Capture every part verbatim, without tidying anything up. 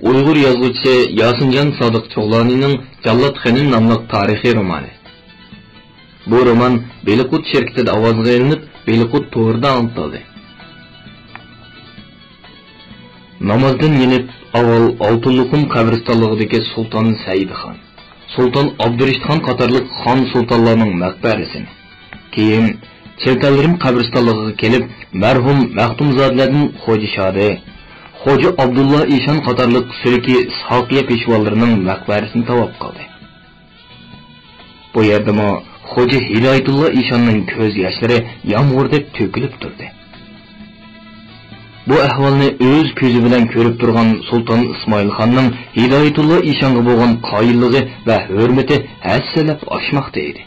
ئۇيغۇر يازغۇچىسى ياسىنجان سادىق چوغلانىنىڭ جاللات خېنىم ناملىق تارىخىي رومانى. بۇ رومان بېلىققۇت شىركىتىدە ئاۋازغا ئېلىنىپ، بېلىققۇت تورىدا ئاڭلىتىلدى. نامازدىن يېنىپ، ئاۋۋال ئالتۇنلۇقۇم قەبرىستانلىقىدىكى سۇلتان سەئىدخان، سۇلتان ئابدۇرېشىتخان قاتارلىق خان سۇلتانلارنىڭ مەقبەرىسىنى، كېيىن چىلتەنلىرىم قەبرىستانلىقىغا كېلىپ، مەرھۇم مەختۇمزادىلەردىن خوجا شادى، خوجا ئابدۇللا ئىشان قاتارلىق سۈركى ئىسھاقىيە پېشۋالىرىنىڭ مەقبەرىسىنى تاۋاپ قىلدى. بۇ يەردىمۇ خوجا ھىدايەتۇللا ئىشاننىڭ كۆز ياشلىرى يامغۇردەك تۆكۈلۈپ تۇردى. بۇ ئەھۋالنى ئۆز كۆزى بىلەن كۆرۈپ تۇرغان سۇلتان ئىسمائىل خاننىڭ ھىدايەتۇللا ئىشانغا بولغان قايىللىقى ۋە ھۆرمىتى ھەسسىلەپ ئاشماقتا ئىدى.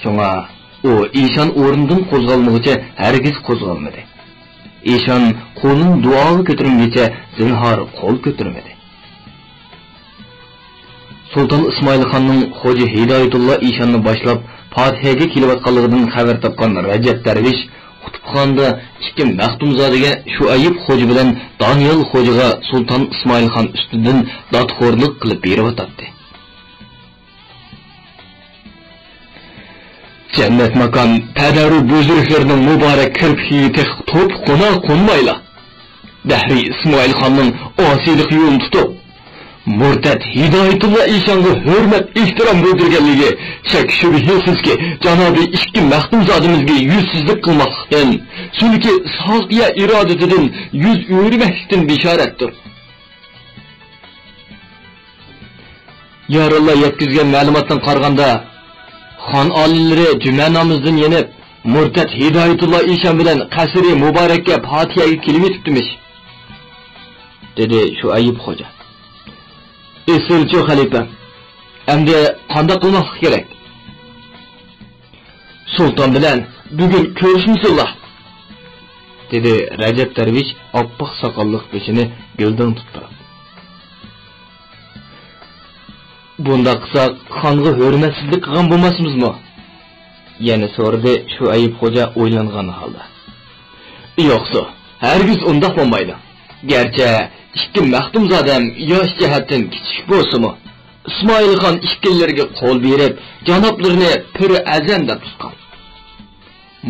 شۇڭا ئۇ ئىشان ئورنىدىن قوزغالمىغۇچە ھەرگىز قوزغالمىدى. ئىشان قولىنى دۇئاغا كۆتۈرمىگىچە زىنھار قول كۆتۈرمىدى. سۇلتان ئىسمائىل خاننىڭ خوجا ھىدايەتۇللا ئىشاننى باشلاپ پاتىھەگە كېلىۋاتقانلىقىدىن خەۋەر تاپقان رەجەپ دەرۋىش قۇتۇپخانىدا ئىككى مەختۇمزادىگە شۇئەيىب خوجا بىلەن دانىيال خوجىغا سۇلتان ئىسمائىل خان ئۈستىدىن دادخورلۇق قىلىپ بېرىۋاتاتتى. جەننەت ماكان پەدەرۇ بۈزرۈكلىرىنىڭ مۇبارەك كىرپىكىگە تېخى توپا قونا قونمايلا، دەھرىي ئىسمائىل خاننىڭ ئاسىيلىق يولىنى تۇتۇپ، مۇرتەت ھىدايەتۇللا ئىشانغا ھۆرمەت ئېھتىرام بىلدۈرگەنلىكى شەك شۈبھىسىزكى، جانابىي ئىككى مەختۇمزادىمىزگە يۈزسىزلىك قىلماسلىقتىن، سۈلكى ئىسھاقىيە ئىرادىتىدىن يۈز ئۆرۈمەكلىكتىن بېشارەتتۇر. يارىنلار يەتكۈزگەن مەلۇماتتىن قارىغاندا، خان ئالىيلىرى جۈمە نامىزىدىن يېنىپ، مۇرتەت ھىدايەتۇللا ئىشان بىلەن قەسرى مۇبارەككە پاتىھەگە كېلىۋېتىپتىمىش، دېدى شۇئەيىب خوجا. ئېسىلچۇ خەلىپەم، ئەمدى قانداق قىلماسلىق كېرەك؟ سۇلتان بىلەن بۈگۈن كۆرۈشمىسۇنلا، دېدى رەجەپ دەرۋىش ئاپئاق ساقاللىق بېشىنى گۈلدەڭ تۇتتۇرۇپ. بۇنداق قىلساق خانغا ھۆرمەتسىزلىك قىلغان بولماسمىزمۇ؟ يەنە سورىدى شۇئەيىب خوجا ئويلانغان ھالدا. يوقسۇ، ھەرگىز ئۇنداق بولمايدۇ. گەرچە ئىككى مەختۇمزادەم ياش جەھەتتىن كىچىك بولسىمۇ، ئىسمائىل خان ئىككىلىرىگە قول بېرىپ، جانابلىرىنى پىر ئەزەم دەپ تۇتقان.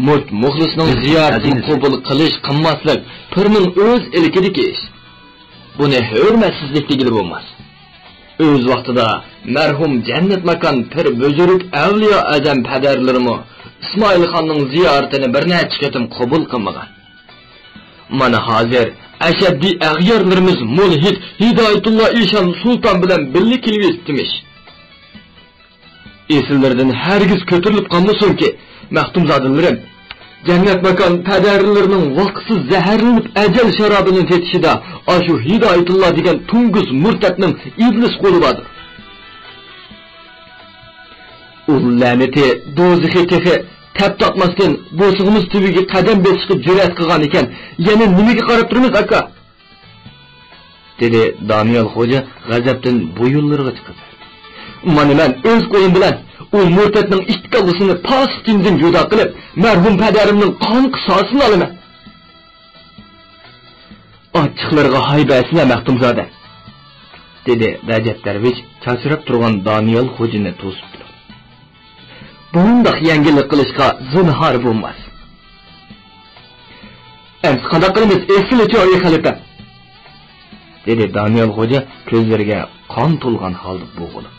مۇرت مۇخلىسنىڭ زىيارىتىنى قوبۇل قىلىش قىلماسلىق پىرنىڭ ئۆز ئىلكىدىكى ئىش. بۇنى ھۆرمەتسىزلىك دېگىلى بولماس. ئۆز ۋاقتىدا مەرھۇم جەننەت ماكان پىر بۈزرۈك ئەۋلىيا ئەزەم پەدەرلىرىمۇ ئىسمائىل خاننىڭ زىيارىتىنى بىر نەچچە قېتىم قوبۇل قىلمىغان. مانا ھازىر ئەشەددىي ئەغيارلىرىمىز مۇلھىد ھىدايەتۇللا ئىشان سۇلتان بىلەن بىللە كېلىۋېتىپتىمىش. ئېسىللىرىدىن ھەرگىز كۆتۈرۈلۈپ قالمىسۇنكى، مەختۇمزادىلىرىم، جەننەت ماكان پەدەرلىرىنىڭ ۋاقىتسىز زەھەرلىنىپ ئەجەل شارابىنى تېتىشىدا ئاشۇ ھىدايەتۇللا دېگەن توڭگۇز مۇرتەتنىڭ ئىبلىس قولى باردۇر. ئۇ لەنىتى دوزىخى تېخى تەپ تارتماستىن بوسۇغىمىز تۈۋىگە قەدەم بېسىشقا جۈرئەت قىلغان ئىكەن، يەنە نېمىگە قاراپ تۇرىمىز، ئاكا؟ دېدى دانىيال خوجا غەزەپتىن بويۇنلىرىغىچە قىزىرىپ. مانا مەن ئۆز قولۇم بىلەن ئۇ مۇرتەتنىڭ ئىككى كاللىسىنى پاسىق جىندىن جۇدا قىلىپ، مەرھۇم پەدەرىمنىڭ قان قىساسىنى ئالىمەن. ئاچچىقلىرىغا ھاي بەرسىلە، مەختۇمزادە، دېدى رەجەپ دەرۋىش چاچراپ تۇرغان دانىيال خوجىنى توسۇپ تۇرۇپ. بۇنداق يەڭگىللىك قىلىشقا زىنھار بولماس. ئەمسە قانداق قىلىمىز، ئېسىل ئېچىۋەرگەي خەلىپەم، دېدى دانىيال خوجا كۆزلىرىگە قان تولغان ھالدا بوغۇلۇپ.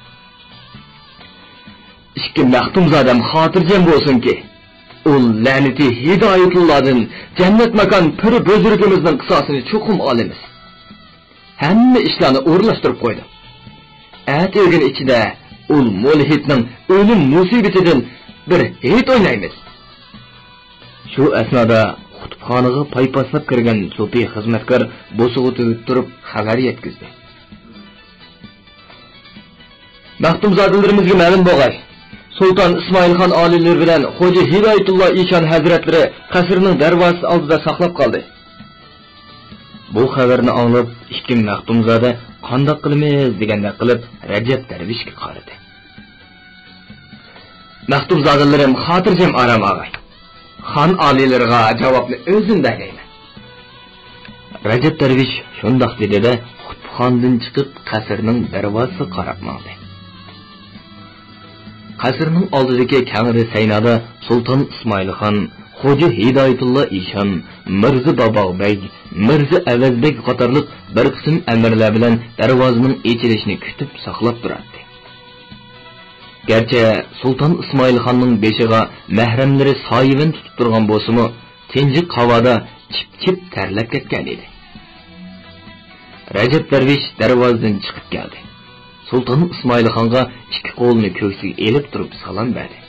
ئىككى مەختۇمزادەم خاتىرجەم بولسۇنكى، ئۇ لەنىتى ھىدايەتۇللادىن جەننەت ماكان پىر بۈزرۈكىمىزنىڭ قىساسىنى چوقۇم ئالىمىز. ھەممە ئىشلارنى ئورۇنلاشتۇرۇپ قويدۇم. ئەتە ئۆگۈن ئىچىدە ئۇ مۇلھىدنىڭ ئۆلۈم مۇسىبىتىدىن بىر ھېيت ئوينايمىز. شۇ ئەسنادا قۇتۇپخانىغا پايپاسلاپ كىرگەن سوپى خىزمەتكار بوسۇغا تۈۋىدە تۇرۇپ خەۋەر يەتكۈزدى. مەختۇمزادىلىرىمىزگە مەلۇم بولغاي، سۇلتان ئىسمائىلخان ئالىيلىرى بىلەن خوجا ھىدايەتۇللا ئىشان ھەزرەتلىرى قەسىرنىڭ دەرۋازىسى ئالدىدا ساقلاپ قالدى. بۇ خەۋەرنى ئاڭلاپ، ئىككى مەختۇمزادە قانداق قىلىمىز دېگەندەك قىلىپ رەجەپ دەرۋىشكە قارىدى. مەختۇمزادىلىرىم خاتىرجەم ئارام ئالغاي. خان ئالىيلىرىغا جاۋابنى ئۆزۈم بەرگەيمەن. رەجەپ دەرۋىش شۇنداق دېدى-دە، قۇتۇپخانىدىن چىقىپ، قەسىرنىڭ دەرۋازىسىغا قاراپ ماڭدى. قەسىرنىڭ ئالدىدىكى كەڭرى سەينادا سۇلتان ئىسمائىلخان، خوجا ھىدايەتۇللا ئىشان، مىرزا باباغ بەگ، مىرزا ئەۋەز بەگ قاتارلىق بىر قىسىم ئەمىرلەر بىلەن دەرۋازىنىڭ ئېچىلىشىنى كۈتۈپ ساقلاپ تۇراتتى. گەرچە سۇلتان ئىسمائىلخاننىڭ بېشىغا مەھرەملىرى سايىۋەن تۇتۇپ تۇرغان بولسىمۇ، تىنجىق ھاۋادا چىپ-چىپ تەرلەپ كەتكەن ئىدى. رەجەپ دەرۋىش دەرۋازىدىن چىقىپ كەلدى. سۇلتان ئىسمائىلخانغا ئىككى قولىنى كۆكسىگە ئېلىپ تۇرۇپ سالام بەردى.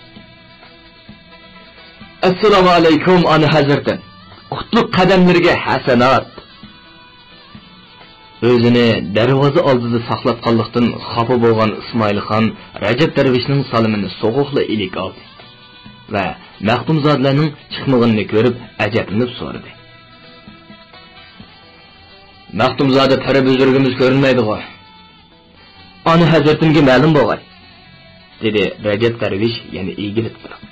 ئەسسالامۇ ئەلەيكۇم، ئانا ھەزرىتىم. قۇتلۇق قەدەملىرىگە ھەسەنات. ئۆزىنى دەرۋازا ئالدىدا ساقلاتقانلىقتىن خاپا بولغان ئىسمائىلخان رەجەپ دەرۋىشنىڭ سالىمىنى سوغۇقلا ئىلىك ئالدى ۋە مەختۇمزادىلەرنىڭ چىقمىغىنىنى كۆرۈپ ئەجەبلىنىپ سورىدى. مەختۇمزادە پىرى بۈزرۈكىمىز كۆرۈنمەيدىغۇ؟ ئانا ھەزرىتىمگە مەلۇم بولغاي، دېدى رەجەپ دەرۋىش يەنە ئېگىلىپ تۇرۇپ.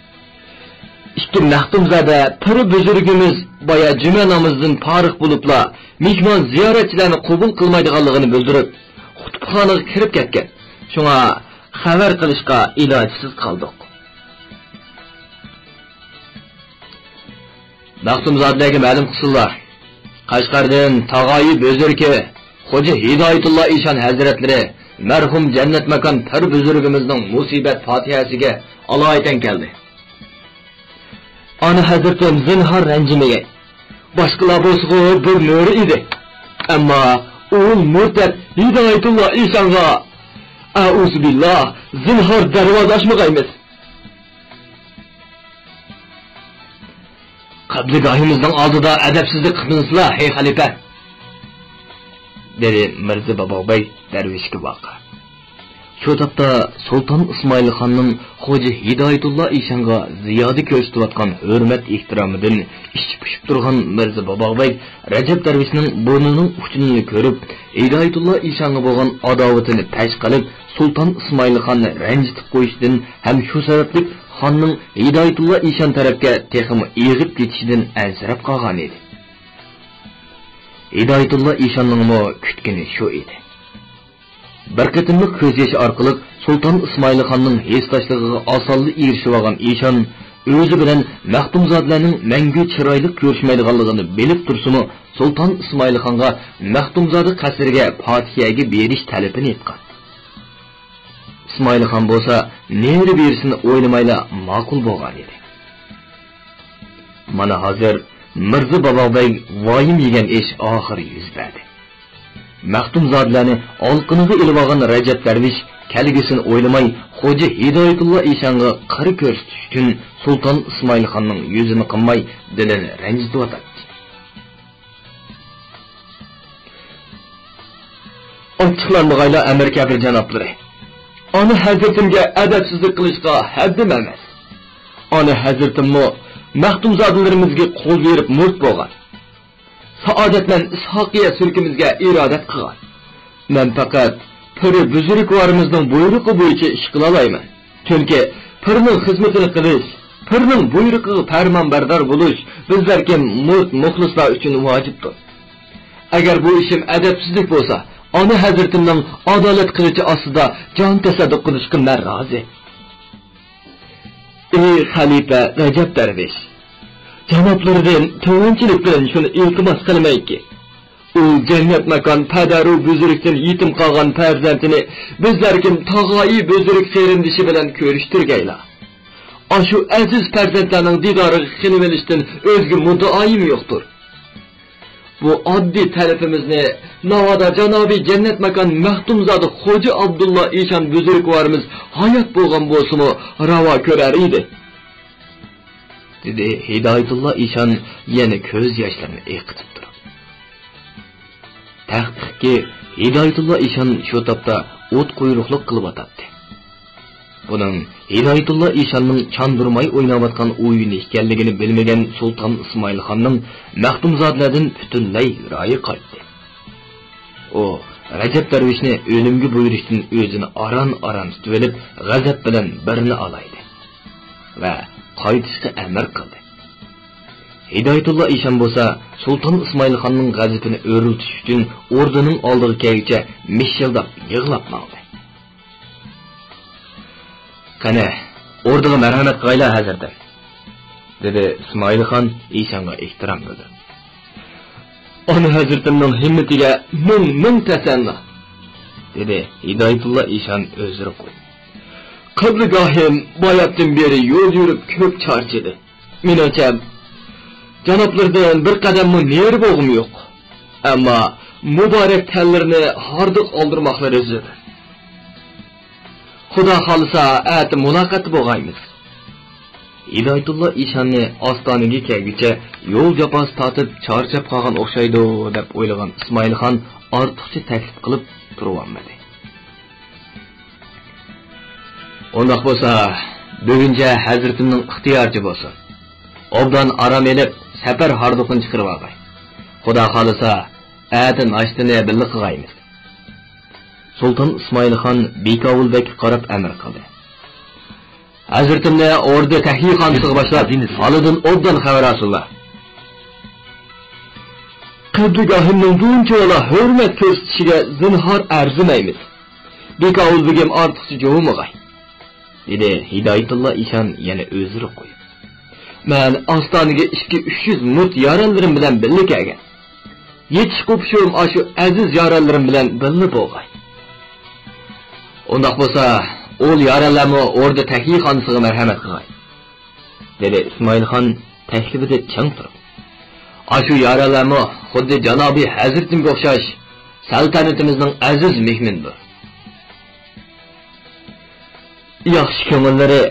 ئىككى مەختۇمزادە پىرى بۈزرۈكىمىز بايا جۈمە نامىزىدىن پارىغ بولۇپلا، مېھمان زىيارەتچىلەرنى قوبۇل قىلمايدىغانلىقىنى بىلدۈرۈپ، قۇتۇپخانىغا كىرىپ كەتكەن. شۇڭا خەۋەر قىلىشقا ئىلاجسىز قالدۇق. مەختۇمزادىلەرگە مەلۇم قىلسۇنلار. قەشقەردىن تاغايى بۈزرۈكى خوجا ھىدايەتۇللا ئىشان ھەزرەتلىرى مەرھۇم جەننەت ماكان پىر بۈزرۈكىمىزنىڭ مۇسىبەت پاتىھەسىگە ئالايىتەن كەلدى. ئانا ھەزرىتىم زىنھار رەنجىمىگەي. باشقىلار بولسىغۇ بىر مۈرە ئىدى. ئەمما ئۇ مۇرتەت ھىدايەتۇللا ئىشانغا، ئەئۇزۇبىللا، زىنھار دەرۋازا ئاچمىغايمىز. قەبلىگاھىمىزنىڭ ئالدىدا ئەدەپسىزلىك قىلمىسىلا، ھەي خەلىپە! دېدى مىرزا باباغبەگ دەرۋىشكە ۋارقىراپ. شۇ تاپتا سۇلتان ئىسمائىلخاننىڭ خوجا ھىدايەتۇللا ئىشانغا زىيادە كۆرسىتىۋاتقان ھۆرمەت-ئېھتىرامىدىن ئىچى پۇشۇپ تۇرغان مىرزا باباغبەگ رەجەپ دەرۋىشنىڭ بۇرنىنىڭ ئۇچىنىلا كۆرۈپ، ھىدايەتۇللا ئىشانغا بولغان ئاداۋىتىنى پەش قىلىپ، سۇلتان ئىسمائىلخاننى رەنجىتىپ قويۇشىدىن ھەم شۇ سەۋەبلىك خاننىڭ ھىدايەتۇللا ئىشان تەرەپكە تېخىمۇ ئېغىپ كېتىشىدىن ئەنسىرەپ قالغان ئىدى. ھىدايەتۇللا ئىشاننىڭمۇ كۈتكىنى شۇ ئىدى. بىر قېتىملىق كۆز يېشى ئارقىلىق سۇلتان ئىسمائىلخاننىڭ ھېسداشلىقىغا ئاسانلا ئېرىشىۋالغان ئىشان ئۆزى بىلەن مەختۇمزادىلەرنىڭ مەڭگۈ چىرايلىق كۆرۈشمەيدىغانلىقىنى بىلىپ تۇرسىمۇ، سۇلتان ئىسمائىلخانغا مەختۇمزادە قەسرىگە پاتىھەگە بېرىش تەلىپىنى ئېيتقان. ئىسمائىلخان بولسا نېرى بېرىشنى ئويلىمايلا ماقۇل بولغان ئىدى. مانا ھازىر مىرزا باباغبەگ ۋايىم يېگەن ئىش ئاخىرى يۈز بەردى. مەختۇمزادىلەرنى ئالىقىنىغا ئېلىۋالغان رەجەپ دەرۋىش كەلگۈسىنى ئويلىماي، خوجا ھىدايەتۇللا ئىشانغا قارا كۆرسىتىش ئۈچۈن سۇلتان ئىسمائىلخاننىڭ يۈزىنى قىماي دىلىنى رەنجىتىۋاتاتتى. ئاچچىقلانمىغايلا، ئەمىر كەبىر جانابلىرى. ئانا ھەزرىتىمگە ئەدەپسىزلىك قىلىشقا ھەددىم ئەمەس. ئانا ھەزرىتىممۇ مەختۇمزادىلىرىمىزگە قول بېرىپ مۇرت بولغان. سائادەتمەن ئىسھاقىيە سۈركىمىزگە ئىرادەت قىلغان. مەن پەقەت پىرى بۈزرۈكۋارىمىزنىڭ بۇيرۇقى بويىچە ئىش قىلالايمەن. چۈنكى پىرنىڭ خىزمىتىنى قىلىش، پىرنىڭ بۇيرۇقىغا پەرمانبەردار بولۇش بىزلەركى مۇرىت مۇخلىسلار ئۈچۈن ۋاجىپتۇر. ئەگەر بۇ ئىشىم ئەدەپسىزلىك بولسا، ئانا ھەزرىتىمنىڭ ئادالەت قىلىچى ئاستىدا جان تەسەددۇق قىلىشقا مەن رازى. ئى خەلىپە رەجەپ دەرۋىش! جانابلىرىدىن تۆۋەنچىلىك بىلەن شۇنى ئىلتىماس قىلىمەنكى، ئۇ جەننەت ماكان پەدەرۇ بۈزرۈكتىن يېتىم قالغان پەرزەنتىنى بىزلەركىم تاغايى بۈزرۈك قېرىندىشى بىلەن كۆرۈشتۈرگەيلا. ئاشۇ ئەزىز پەرزەنتلەرنىڭ دىدارىغا خېلىۋېلىشتىن ئۆزگە مۇددىئايىم يوقتۇر. بۇ ئاددىي تەلىپىمىزنى ناۋادا جانابىي جەننەت ماكان مەختۇمزادە خوجا ئابدۇللا ئىشان بۈزرۈكۋارىمىز ھايات بولغان بولسىمۇ راۋا كۆرەر ئىدى، دېدى ھىدايەتۇللا ئىشان يەنە كۆز ياشلىرىنى ئېقىتىپ تۇرۇپ. تەھقىقكى ھىدايەتۇللا ئىشان شۇ تاپتا ئوت قۇيرۇقلۇق قىلىۋاتاتتى. بۇنىڭ ھىدايەتۇللا ئىشاننىڭ چاندۇرماي ئويناۋاتقان ئويۇنى ئىكەنلىكىنى بىلمىگەن سۇلتان ئىسمائىلخاننىڭ مەختۇمزادىلەردىن پۈتۈنلەي رايى قايتتى. ئۇ رەجەپ دەرۋىشنى ئۆلۈمگە بۇيرۇشتىن ئۆزىنى ئاران-ئاران تۇتۇۋېلىپ، غەزەپ بىلەن بىرنى ئالايدى ۋە قايتىشقا ئەمر قىلدى. ھىدايەتۇللا ئىشان بولسا سۇلتان ئىسمائىلخاننىڭ غەزىپىنى ئۆرۈلتۈش ئۈچۈن ئوردىنىڭ ئالدىغا كەلگۈچە مىششىلداپ يىغلاپ ماڭدى. «قېنى، ئوردىغا مەرھەمەت قىلايلا، ھەزرىتىم»، دېدى ئىسمائىلخان ئىشانغا ئېھتىرام بىلدۈرۈپ. «ئانا ھەزرىتىمنىڭ ھىممىتىگە مىڭ، مىڭ تەسەننا»، دېدى ھىدايەتۇللا ئىشان ئۆزرە قويۇپ. «قىبلىگاھىم باياتتىن بېرى يول يۈرۈپ كۆپ چارچىدى. مېنىڭچە، جانابلىرىدىن بىر قەدەممۇ نېرى بولغۇم يوق. ئەمما مۇبارەك تەنلىرىنى ھاردۇق ئالدۇرماقلىرى زۆرۈر. خۇدا خالىسا، ئەتە مۇلاقاتتا بولغايمىز.» ھىدايەتۇللا ئىشاننى ئاستانىگە كەلگۈچە يول جاپاسى تارتىپ چارچاپ قالغان ئوخشايدۇ، دەپ ئويلىغان ئىسمائىلخان ئارتۇقچە تەكلىپ قىلىپ تۇرۇۋالمىدى. «ئۇنداق بولسا، بۈگۈنچە ھەزرىتىمنىڭ ئىختىيارىچە بولسۇن. ئوبدان ئارام ئېلىپ، سەپەر ھاردۇقىنى چىقىرىۋالغاي. خۇدا خالىسا، ئەتە ناشتىنى بىللە قىلغايمىز.» سۇلتان ئىسمائىلخان بىكاۋۇل بەگكە قاراپ ئەمىر قىلدى. «ھەزرىتىمنى ئوردا تەھلىيخانىسىغا باشلاپ، ھالىدىن ئوبدان خەۋەر ئالسۇنلار. قىبلىگاھىمنىڭ بۇنچىۋالا ھۆرمەت كۆرسىتىشىگە زىنھار ئەرزىمەيمىز. بىكاۋۇل بېگىم ئارتۇقچە جۇۋۇمىغاي»، دېدى ھىدايەتۇللا ئىشان يەنە ئۆزرە قويۇپ. «مەن ئاستانىگە ئىككى، ئۈچ يۈز مۇت يارەنلىرىم بىلەن بىللە كەلگەن. يېتىش-قوپۇشۇم ئاشۇ ئەزىز يارەنلىرىم بىلەن بىللە بولغاي. ئۇنداق بولسا، ئۇل يارەنلەرمۇ ئوردا تەھلىيخانىسىغا مەرھەمەت قىلغاي»، دېدى ئىسمائىلخان تەكلىپىدە چىڭ تۇرۇپ. «ئاشۇ يارەنلەرمۇ خۇددى جانابىي ھەزرىتىمگە ئوخشاش سەلتەنىتىمىزنىڭ ئەزىز مېھمىنىدۇر. ياخشى كۆڭۈللىرى،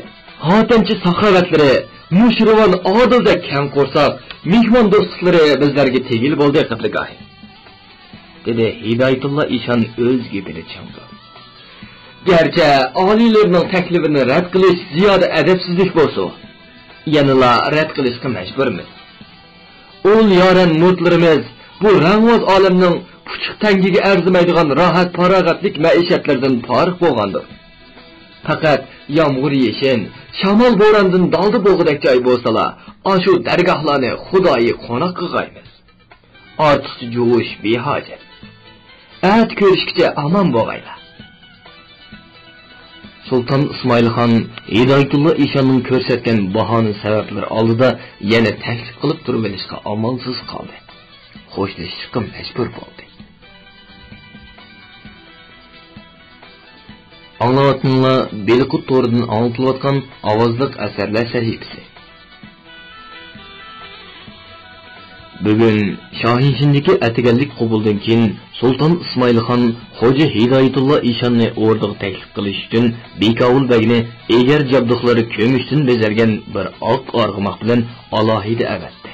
ھاتەمچى ساخاۋەتلىرى، نۇشىرۋان ئادىلدەك كەڭ قورساق، مېھمان دوستلۇقلىرى بىزلەرگە تېگىلى بولدى، قىبلىگاھىم»، دېدى ھىدايەتۇللا ئىشان ئۆز گېپىدە چىڭ تۇرۇپ. «گەرچە ئالىيلىرىنىڭ تەكلىپىنى رەت قىلىش زىيادە ئەدەپسىزلىك بولسا، يەنىلا رەت قىلىشقا مەجبۇرمىز. ئۇل يارەن مۇرتلىرىمىز بۇ رەڭۋاز ئالەمنىڭ پۇچۇق تەڭگىگە ئەرزىمەيدىغان راھەت-پاراغەتلىك مەئىشەتلىرىدىن پارىغ بولغاندۇر. پەقەت يامغۇر-يېشىن، شامال-بوراندىن دالدا بولغۇدەك جاي بولسىلا، ئاشۇ دەرگاھلارنى خۇدايى قوناق قىلغايمىز. ئارتۇقچە جۇۋۇش بىھاجەت. ئەتە كۆرۈشكىچە ئامان بوغايلا.» سۇلتان ئىسمائىلخان ھىدايەتۇللا ئىشاننىڭ كۆرسەتكەن باھانە سەۋەبلىرى ئالدىدا يەنە تەكلىپ قىلىپ تۇرۇۋېلىشقا ئامالسىز قالدى. خوشلىشىشقا مەجبۇر بولدى. ئاڭلاۋاتقىنىڭلار بېلىققۇت تورىدىن ئاڭلىتىلىۋاتقان ئاۋازلىق ئەسەرلەر سەھىپىسى. بۈگۈن شاھىنشىندىكى ئەتىگەنلىك قوبۇلدىن كېيىن، سۇلتان ئىسمائىلخان خوجا ھىدايەتۇللا ئىشاننى ئوردىغا تەكلىپ قىلىش ئۈچۈن بىكاۋۇل بەگنى ئېگەر جابدۇقلىرى كۈمۈشتىن بېزەلگەن بىر ئاق ئارغىماق بىلەن ئالاھىدە ئەۋەتتى.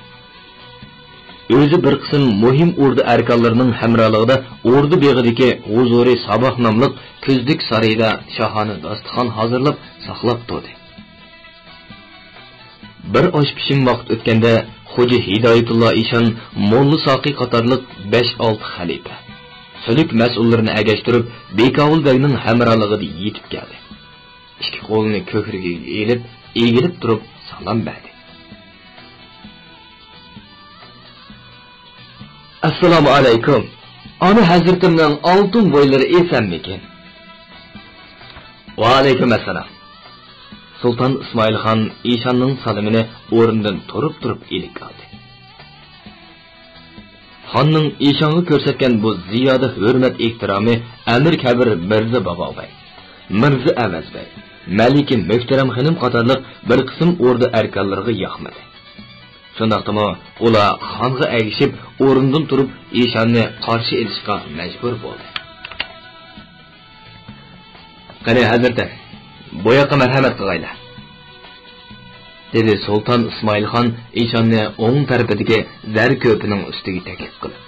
ئۆزى بىر قىسىم مۇھىم ئوردا ئەركانلىرىنىڭ ھەمراھلىقىدا ئوردا بېغىدىكى ھۇزۇرى ساباھ ناملىق كۈزلۈك سارىيىدا شاھانە داستىخان ھازىرلاپ ساقلاپ تۇردى. بىر ئاش پىشىم ۋاقىت ئۆتكەندە، خوجا ھىدايەتۇللا ئىشان، موللا ساقى قاتارلىق بەش-ئالتە خەلىپە، سۈلۈك مەسئۇللىرىنى ئەگەشتۈرۈپ، بىكاۋۇل بەگنىڭ ھەمراھلىقىدا يېتىپ كەلدى. ئىككى قولىنى كۆكرىكىگە ئېلىپ، ئېگىلىپ تۇرۇپ سالام بەردى. ئەسسالامۇ ئەلەيكۇم. ئانا ھەزرىتىمنىڭ ئالتۇن بويلىرى ئېسەنمىكىن؟ ۋەئەلەيكۇم ئەسسالام. سۇلتان ئىسمائىلخان ئىشاننىڭ سالىمىنى ئورنىدىن تۇرۇپ-تۇرۇپ ئىلىك ئالدى. خاننىڭ ئىشانغا كۆرسەتكەن بۇ زىيادە ھۆرمەت-ئېھتىرامى ئەمىر كەبىر مىرزا باباۋەي، مىرزا ئەۋەزبەگ، مەلىكە مۆھتەرەم خېنىم قاتارلىق بىر قىسىم ئوردا ئەركانلىرىغا ياقمىدى. شۇنداقتىمۇ ئۇلار خانغا ئەگىشىپ ئورنىدىن تۇرۇپ ئىشاننى قارشى ئېلىشقا مەجبۇر بولدى. قېنى ھەزرىتىم، بۇ ياققا مەرھەمەت قىلغايلا، دېدى سۇلتان ئىسمائىلخان ئىشاننى ئوڭ تەرىپىدىكى زەر كۆپىنىڭ ئۈستىگە تەكلىپ قىلىپ.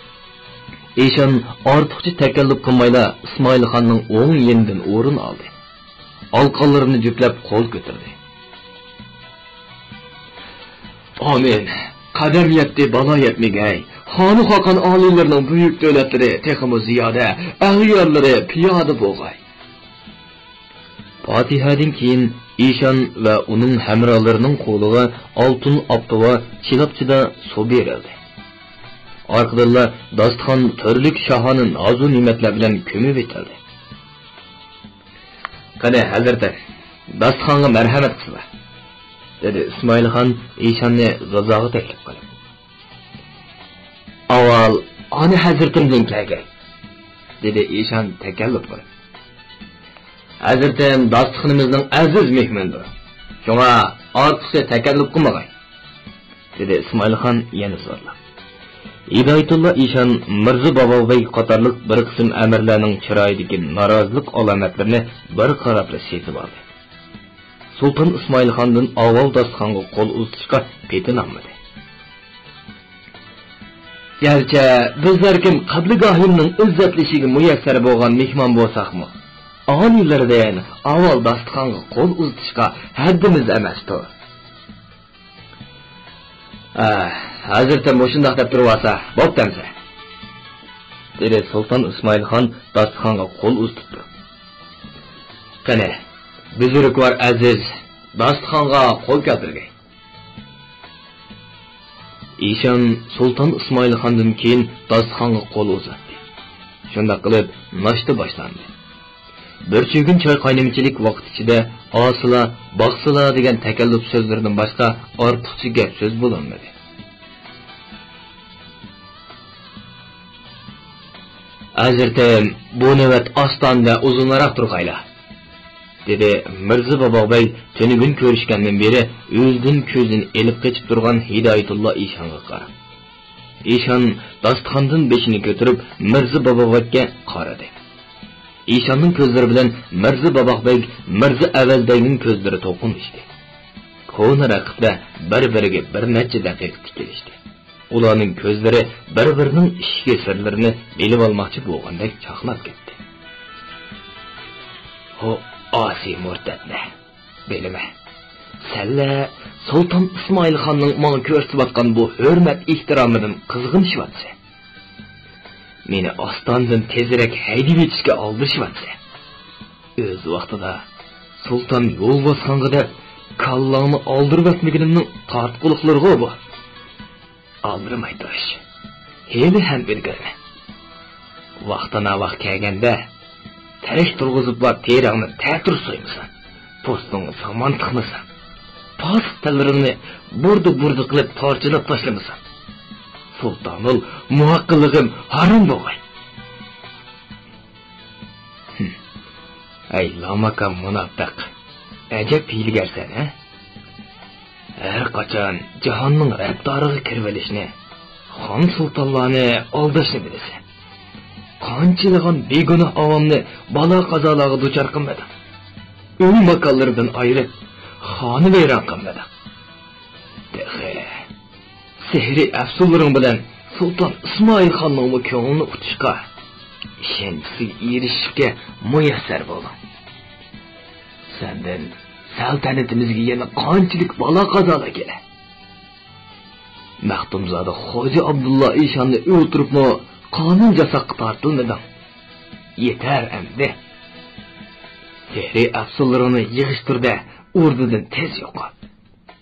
ئىشان ئارتۇقچە تەكەللۇپ قىلمايلا ئىسمائىلخاننىڭ ئوڭ يېنىدىن ئورۇن ئالدى. ئالقانلىرىنى جۈپلەپ قول كۆتۈردى. ئامىن. قەدەم يەتتى، بالا يەتمىگەي. خانۇ خاقان ئالىيلىرىنىڭ بۈيۈك دۆلەتلىرى تېخىمۇ زىيادە، ئەغيارلىرى پىيادە بولغاي. پاتىھەدىن كېيىن ئىشان ۋە ئۇنىڭ ھەمراھلىرىنىڭ قولىغا ئالتۇن ئاپتىۋا چىلاپچىدا سۇ بېرىلدى. ئارقىدىنلا داستىخان تۈرلۈك شاھانە نازۇ نېمەتلەر بىلەن كۆمۈۋېتىلدى. «قېنى، ھەزرىتىم، داستىخانغا مەرھەمەت قىلسىلا»، دېدى ئىسمائىلخان ئىشاننى غىزاغا تەكلىپ قىلىپ. «ئاۋۋال ئانا ھەزرىتىمدىن كەلگەي»، دېدى ئىشان تەكەللۇپ قىلىپ. «ھەزرىتىم داستىخىنىمىزنىڭ ئەزىز مېھمىنىدۇر. شۇڭا ئارتۇقچە تەكەللۇپ قىلمىغاي»، دېدى ئىسمائىلخان يەنە زورلاپ. ھىدايەتۇللا ئىشان مىرزا باباغ بەگ قاتارلىق بىر قىسىم ئەمىرلەرنىڭ چىرايىدىكى نارازىلىق ئالامەتلىرىنى بىر قاراپلا سېزىۋالدى. سۇلتان ئىسمائىلخاندىن ئاۋۋال داستىخانغا قول ئۇزىتىشقا پېتىنالمىدى. گەرچە بىزلەر كىم قىبلىگاھىمنىڭ ئىززەتلىشىگە مۇيەسسەر بولغان مېھمان بولساقمۇ، ئالىيلىرىدىن ئاۋۋال داستىخانغا قول ئۇزىتىشقا ھەددىمىز ئەمەستۇ. «ئە، ھەزرىتىم مۇشۇنداق دەپ تۇرۇۋالسا، بوپتۇ ئەمسە»، دېدى سۇلتان ئىسمائىلخان داستىخانغا قول ئۇزىتىپ تۇرۇپ. «قېنى، بۈزرۈكۋار ئەزىز، داستىخانغا قول كەلتۈرگەي.» ئىشان سۇلتان ئىسمائىلخاندىن كېيىن داستىخانغا قول ئۇزاتتى. شۇنداق قىلىپ، ناشتا باشلاندى. بىر چۈگۈن چاي قاينىمىچىلىك ۋاقىت ئىچىدە «ئاسىلا، باقسىلا» دېگەن تەكەللۇپ سۆزلىرىدىن باشقا ئارتۇقچە گەپ سۆز بولۇنمىدى. «ھەزرىتىم، بۇ نۆۋەت ئاستانىدە ئۇزۇنراق تۇرغايلا»، دېدى مىرزا باباغ بەگ تۈنۈگۈن كۆرۈشكەندىن بېرى ئۆزىدىن كۆزىنى ئېلىپ قېچىپ تۇرغان ھىدايەتۇللا ئىشانغا قاراپ. ئىشان داستىخاندىن بېشىنى كۆتۈرۈپ مىرزا باباغ بەگكە قارىدى. ئىشاننىڭ كۆزلىرى بىلەن مىرزا باباغ بەگ، مىرزا ئەۋەز بەگنىڭ كۆزلىرى توقۇنۇشتى. كونا رەقىبلەر بىر-بىرىگە بىر نەچچە دەقىقە تىكىلىشتى. ئۇلارنىڭ كۆزلىرى بىر-بىرىنىڭ ئىچكى سىرلىرىنى بىلىۋالماقچى بولغاندەك چاقناپ كەتتى. «ھو، ئاسىي مۇرتەتلەر، بىلىمەن، سەنلەر سۇلتان ئىسمائىلخاننىڭ ماڭا كۆرسىتىۋاتقان بۇ ھۆرمەت-ئېھتىرامىدىن قىزغىنىشىۋاتىسەن. مېنى ئاستانىدىن تېزرەك ھەيدىۋېتىشكە ئالدىرىشىۋاتىسەن. ئۆز ۋاقتىدا سۇلتان يول باسقانغا دەپ كاللاڭنى ئالدۇرۇۋەتمىگىنىمنىڭ تارتقۇلۇقلىرىغۇ بۇ. ئالدىرىماي تۇرۇش. ھېلىھەم ئۈلگۈرىمەن. ۋاقتىناۋاق كەلگەندە، تەرەك تۇرغۇزۇپلا تېرەڭنى تەتۈر سويمىسام، پوستۇڭغا سامان تىقمىسام، پاسىق تەللىرىڭنى بۇردا-بۇردا قىلىپ پارچىلاپ تاشلىمىسام، سۇلتانۇل مۇھەققىلىقىم ھارام بولغاي.» ھەي، لاماكان مۇناپىق! ئەجەب ھىيلىگەرسەن، ھە؟ ھەر قاچان جاھاننىڭ رەپتارىغا كىرىۋېلىشنى، خان-سۇلتانلارنى ئالداشنى بىلىسەن. قانچىلىغان بىگۇناھ ئاۋامنى بالا-قازالارغا دۇچار قىلمىدىڭ. ئۆي-ماكانلىرىدىن ئايرىپ، خانىۋەيران قىلمىدىڭ. تېخى سېھرىي ئەپسۇنلىرىڭ بىلەن سۇلتان ئىسمائىل خاننىڭمۇ كۆڭلىنى ئۇتۇشقا، ئىشەنچىسىگە ئېرىشىشكە مۇيەسسەر بولدۇڭ. سەندىن سەلتەنىتىمىزگە يەنە قانچىلىك بالا-قازالار كېلەر. مەختۇمزادە خوجا ئابدۇللا ئىشاننى ئۆلتۈرۈپمۇ قانۇن جازاسىغا تارتىلمىدىڭ. يېتەر ئەمدى. سېھرىي ئەپسۇنلىرىڭنى يىغىشتۇر-دە، ئوردىدىن تېز يوقال.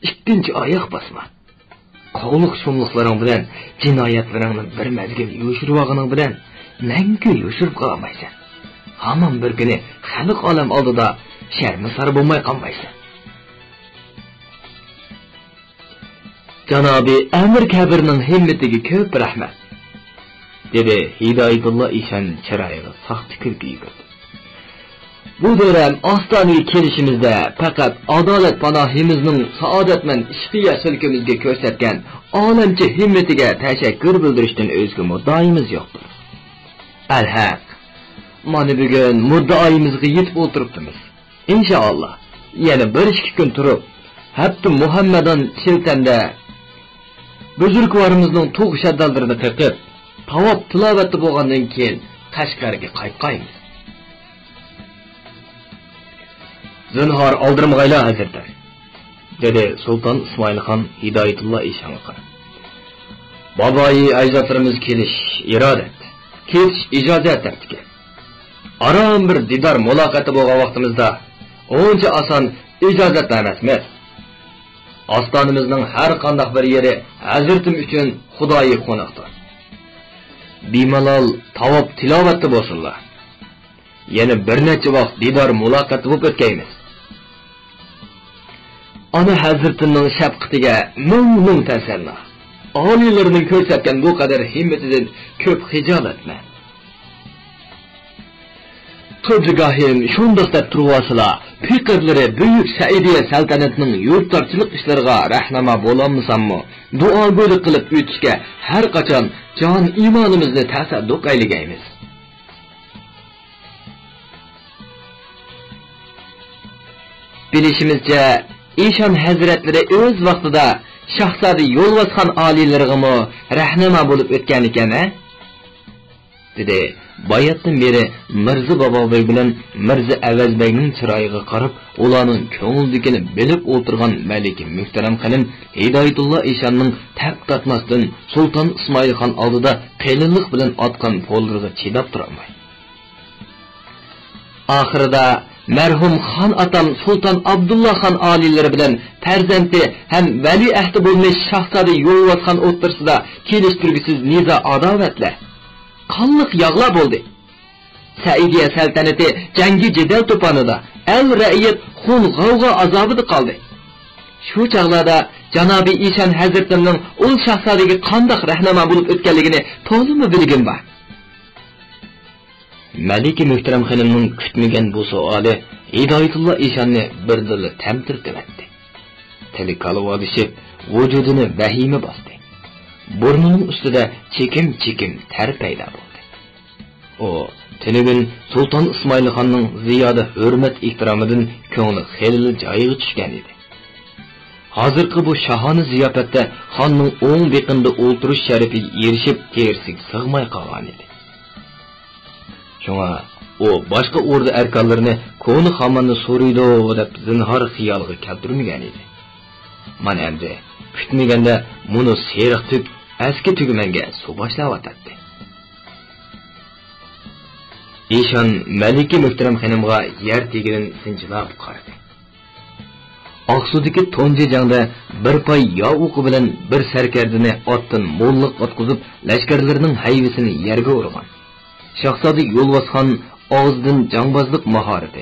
ئىككىنچى ئاياغ باسما. قاۋۇلۇق-شۇملۇقلىرىڭ بىلەن جىنايەتلىرىڭنى بىر مەزگىل يوشۇرۇۋالغىنىڭ بىلەن مەڭگۈ يوشۇرۇپ قالالمايسەن. ھامان بىر كۈنى خەلق ئالەم ئالدىدا شەرمىسار بولماي قالمايسەن. جانابى ئەمىر كەبىرنىڭ ھىممىتىگە كۆپ رەھمەت، دېدى ھىدايەتۇللا ئىشان چىرايىغا ساختا كۈلكە يۈگۈردى. بۇ دۆۋرەم ئاستانىگە كېلىشىمىزدە پەقەت ئادالەت پاناھىمىزنىڭ سائادەتمەن ئىشقىيە سۈلكىمىزگە كۆرسەتكەن ئالەمچە ھىممىتىگە تەشەككۈر بىلدۈرۈشتىن ئۆزگە مۇددىئايىمىز يوقتۇر. ئەلھەق، مانا بۈگۈن مۇددىئايىمىزغا يېتىپ ئولتۇرۇپتىمىز. ئىنشائاللا، يەنە بىر ئىككى كۈن تۇرۇپ، ھەپتى مۇھەممەدان شىلتەندە بۈزرۈكۋارىمىزنىڭ تۇغ شەددانلىرىنى قېقىپ، تاۋاپ تىلاۋەتتە بولغاندىن كېيىن قەشقەرگە قايتقايمىز. زىنھار ئالدىرىمىغايلا، ھەزرىتىم، دېدى سۇلتان ئىسمائىل خان ھىدايەتۇللا ئىشانغا قاراپ. بابايى ئەجدادلىرىمىز كېلىش ئىرادەت، كېتىش ئىجازەت دەپتىكەن. ئاران بىر دىدار مۇلاقاتى بولغان ۋاقتىمىزدا ئۇنچە ئاسان ئىجازەت بەرمەسمىز. ئاستانىمىزنىڭ ھەر قانداق بىر يېرى ھەزرىتىم ئۈچۈن خۇدايى قوناقتۇر. بىمالال تاۋاپ تىلاۋەتتە بولسۇنلا. يەنە بىر نەچچە ۋاقىت دىدار مۇلاقات بولۇپ ئۆتكەيمىز. ئانا ھەزرىتىمنىڭ شەپقىتىگە مىڭ مىڭ تەسەللا. ئالىيلىرىنىڭ كۆرسەتكەن بۇ قەدەر ھىممىتىدىن كۆپ خىجالەتمەن. قىبلىگاھىم شۇنداق دەپ تۇرۇۋالسىلا، پېقىرلىرى بۈيۈك سەئىدىيە سەلتەنىتىنىڭ يۇرتدارچىلىق ئىشلىرىغا رەھنۇما بولالمىساممۇ، دۇئاگويلۇق قىلىپ ئۆتۈشكە ھەر قاچان جان ئىمانىمىزنى تەسەددۇق ئەيلىگەيمىز. بىلىشىمىزچە، ئىشان ھەزرەتلىرى ئۆز ۋاقتىدا شاھزادە يولۋاسخان ئالىيلىرىغىمۇ رەھنۇما بولۇپ ئۆتكەنىكەن، ھە؟ دېدى. باياتتىن بېرى مىرزا بابابەگ بىلەن مىرزا ئەۋەزبەگنىڭ چىرايىغا قاراپ، ئۇلارنىڭ كۆڭلىدىكىنى بىلىپ ئولتۇرغان مەلىكە مۆھتەرەم خېنىم ھىدايەتۇللا ئىشاننىڭ تەپ تارتماستىن سۇلتان ئىسمائىل خان ئالدىدا قېلىنلىق بىلەن ئاتقان پولىرىغا چىداپ تۇرالماي. ئاخىرىدا مەرھۇم خان ئاتام سۇلتان ئابدۇللا خان ئالىيلىرى بىلەن پەرزەنتى ھەم ۋەلىئەھدى بولمىش شاھزادە يولۋاسخان ئوتتۇرىسىدا كېلىشتۈرگۈسىز نىزا-ئاداۋەتلەر، قانلىق ياغلار بولدى. سەئىدىيە سەلتەنىتى جەڭگى جېدەل توپانىدا، ئەل-رەئىيەت خۇن-غەۋغا ئازابىدا قالدى. شۇ چاغلاردا جانابىي ئىشان ھەزرىتىمنىڭ ئۇل شاھزادىگە قانداق رەھنۇما بولۇپ ئۆتكەنلىكىنى تولىمۇ بىلگۈم بار. مەلىكە مۆھتەرەم خېنىمنىڭ كۈتمىگەن بۇ سوئالى ھىدايەتۇللا ئىشاننى بىردىنلا تەمتىرىتىۋەتتى. تىلى كالۋالىشىپ، ۋۇجۇدىنى ۋەھىمە باستى. بۇرنىنىڭ ئۈستىدە چېكىم-چېكىم تەر پەيدا بولدى. ئۇ تۈنۈگۈن سۇلتان ئىسمائىل خاننىڭ زىيادە ھۆرمەت-ئېھتىرامىدىن كۆڭلى خېلىلا جايىغا چۈشكەن ئىدى. ھازىرقى بۇ شاھانە زىياپەتتە خاننىڭ ئوڭ بېقىنىدا ئولتۇرۇش شەرىپىگە ئېرىشىپ، تېرىسىگە سىغماي قالغان ئىدى. شۇڭا ئۇ باشقا ئوردا ئەركانلىرىنى كونا خاماننى سورۇيدۇ دەپ زىنھار خىيالىغا كەلتۈرمىگەن ئىدى. مانا ئەمدى كۈتمىگەندە مۇنۇ سېرىق تۈك ئەسكى تۈگمەنگە سۇ باشلاۋاتاتتى. ئىشان مەلىكە مۆھتەرەم خېنىمغا يەر تېگىدىن سىنچىلاپ قارىدى. ئاقسۇدىكى تۇنجى جەڭدە بىر پاي ياۋ ئوقى بىلەن بىر سەركەردىنى ئاتتىن موللاق ئاتقۇزۇپ، لەشكەرلىرىنىڭ ھەيۋىسىنى يەرگە ئۇرغان. شاھزادە يولۋاسخان ئاغزىدىن جاڭبازلىق ماھارىتى،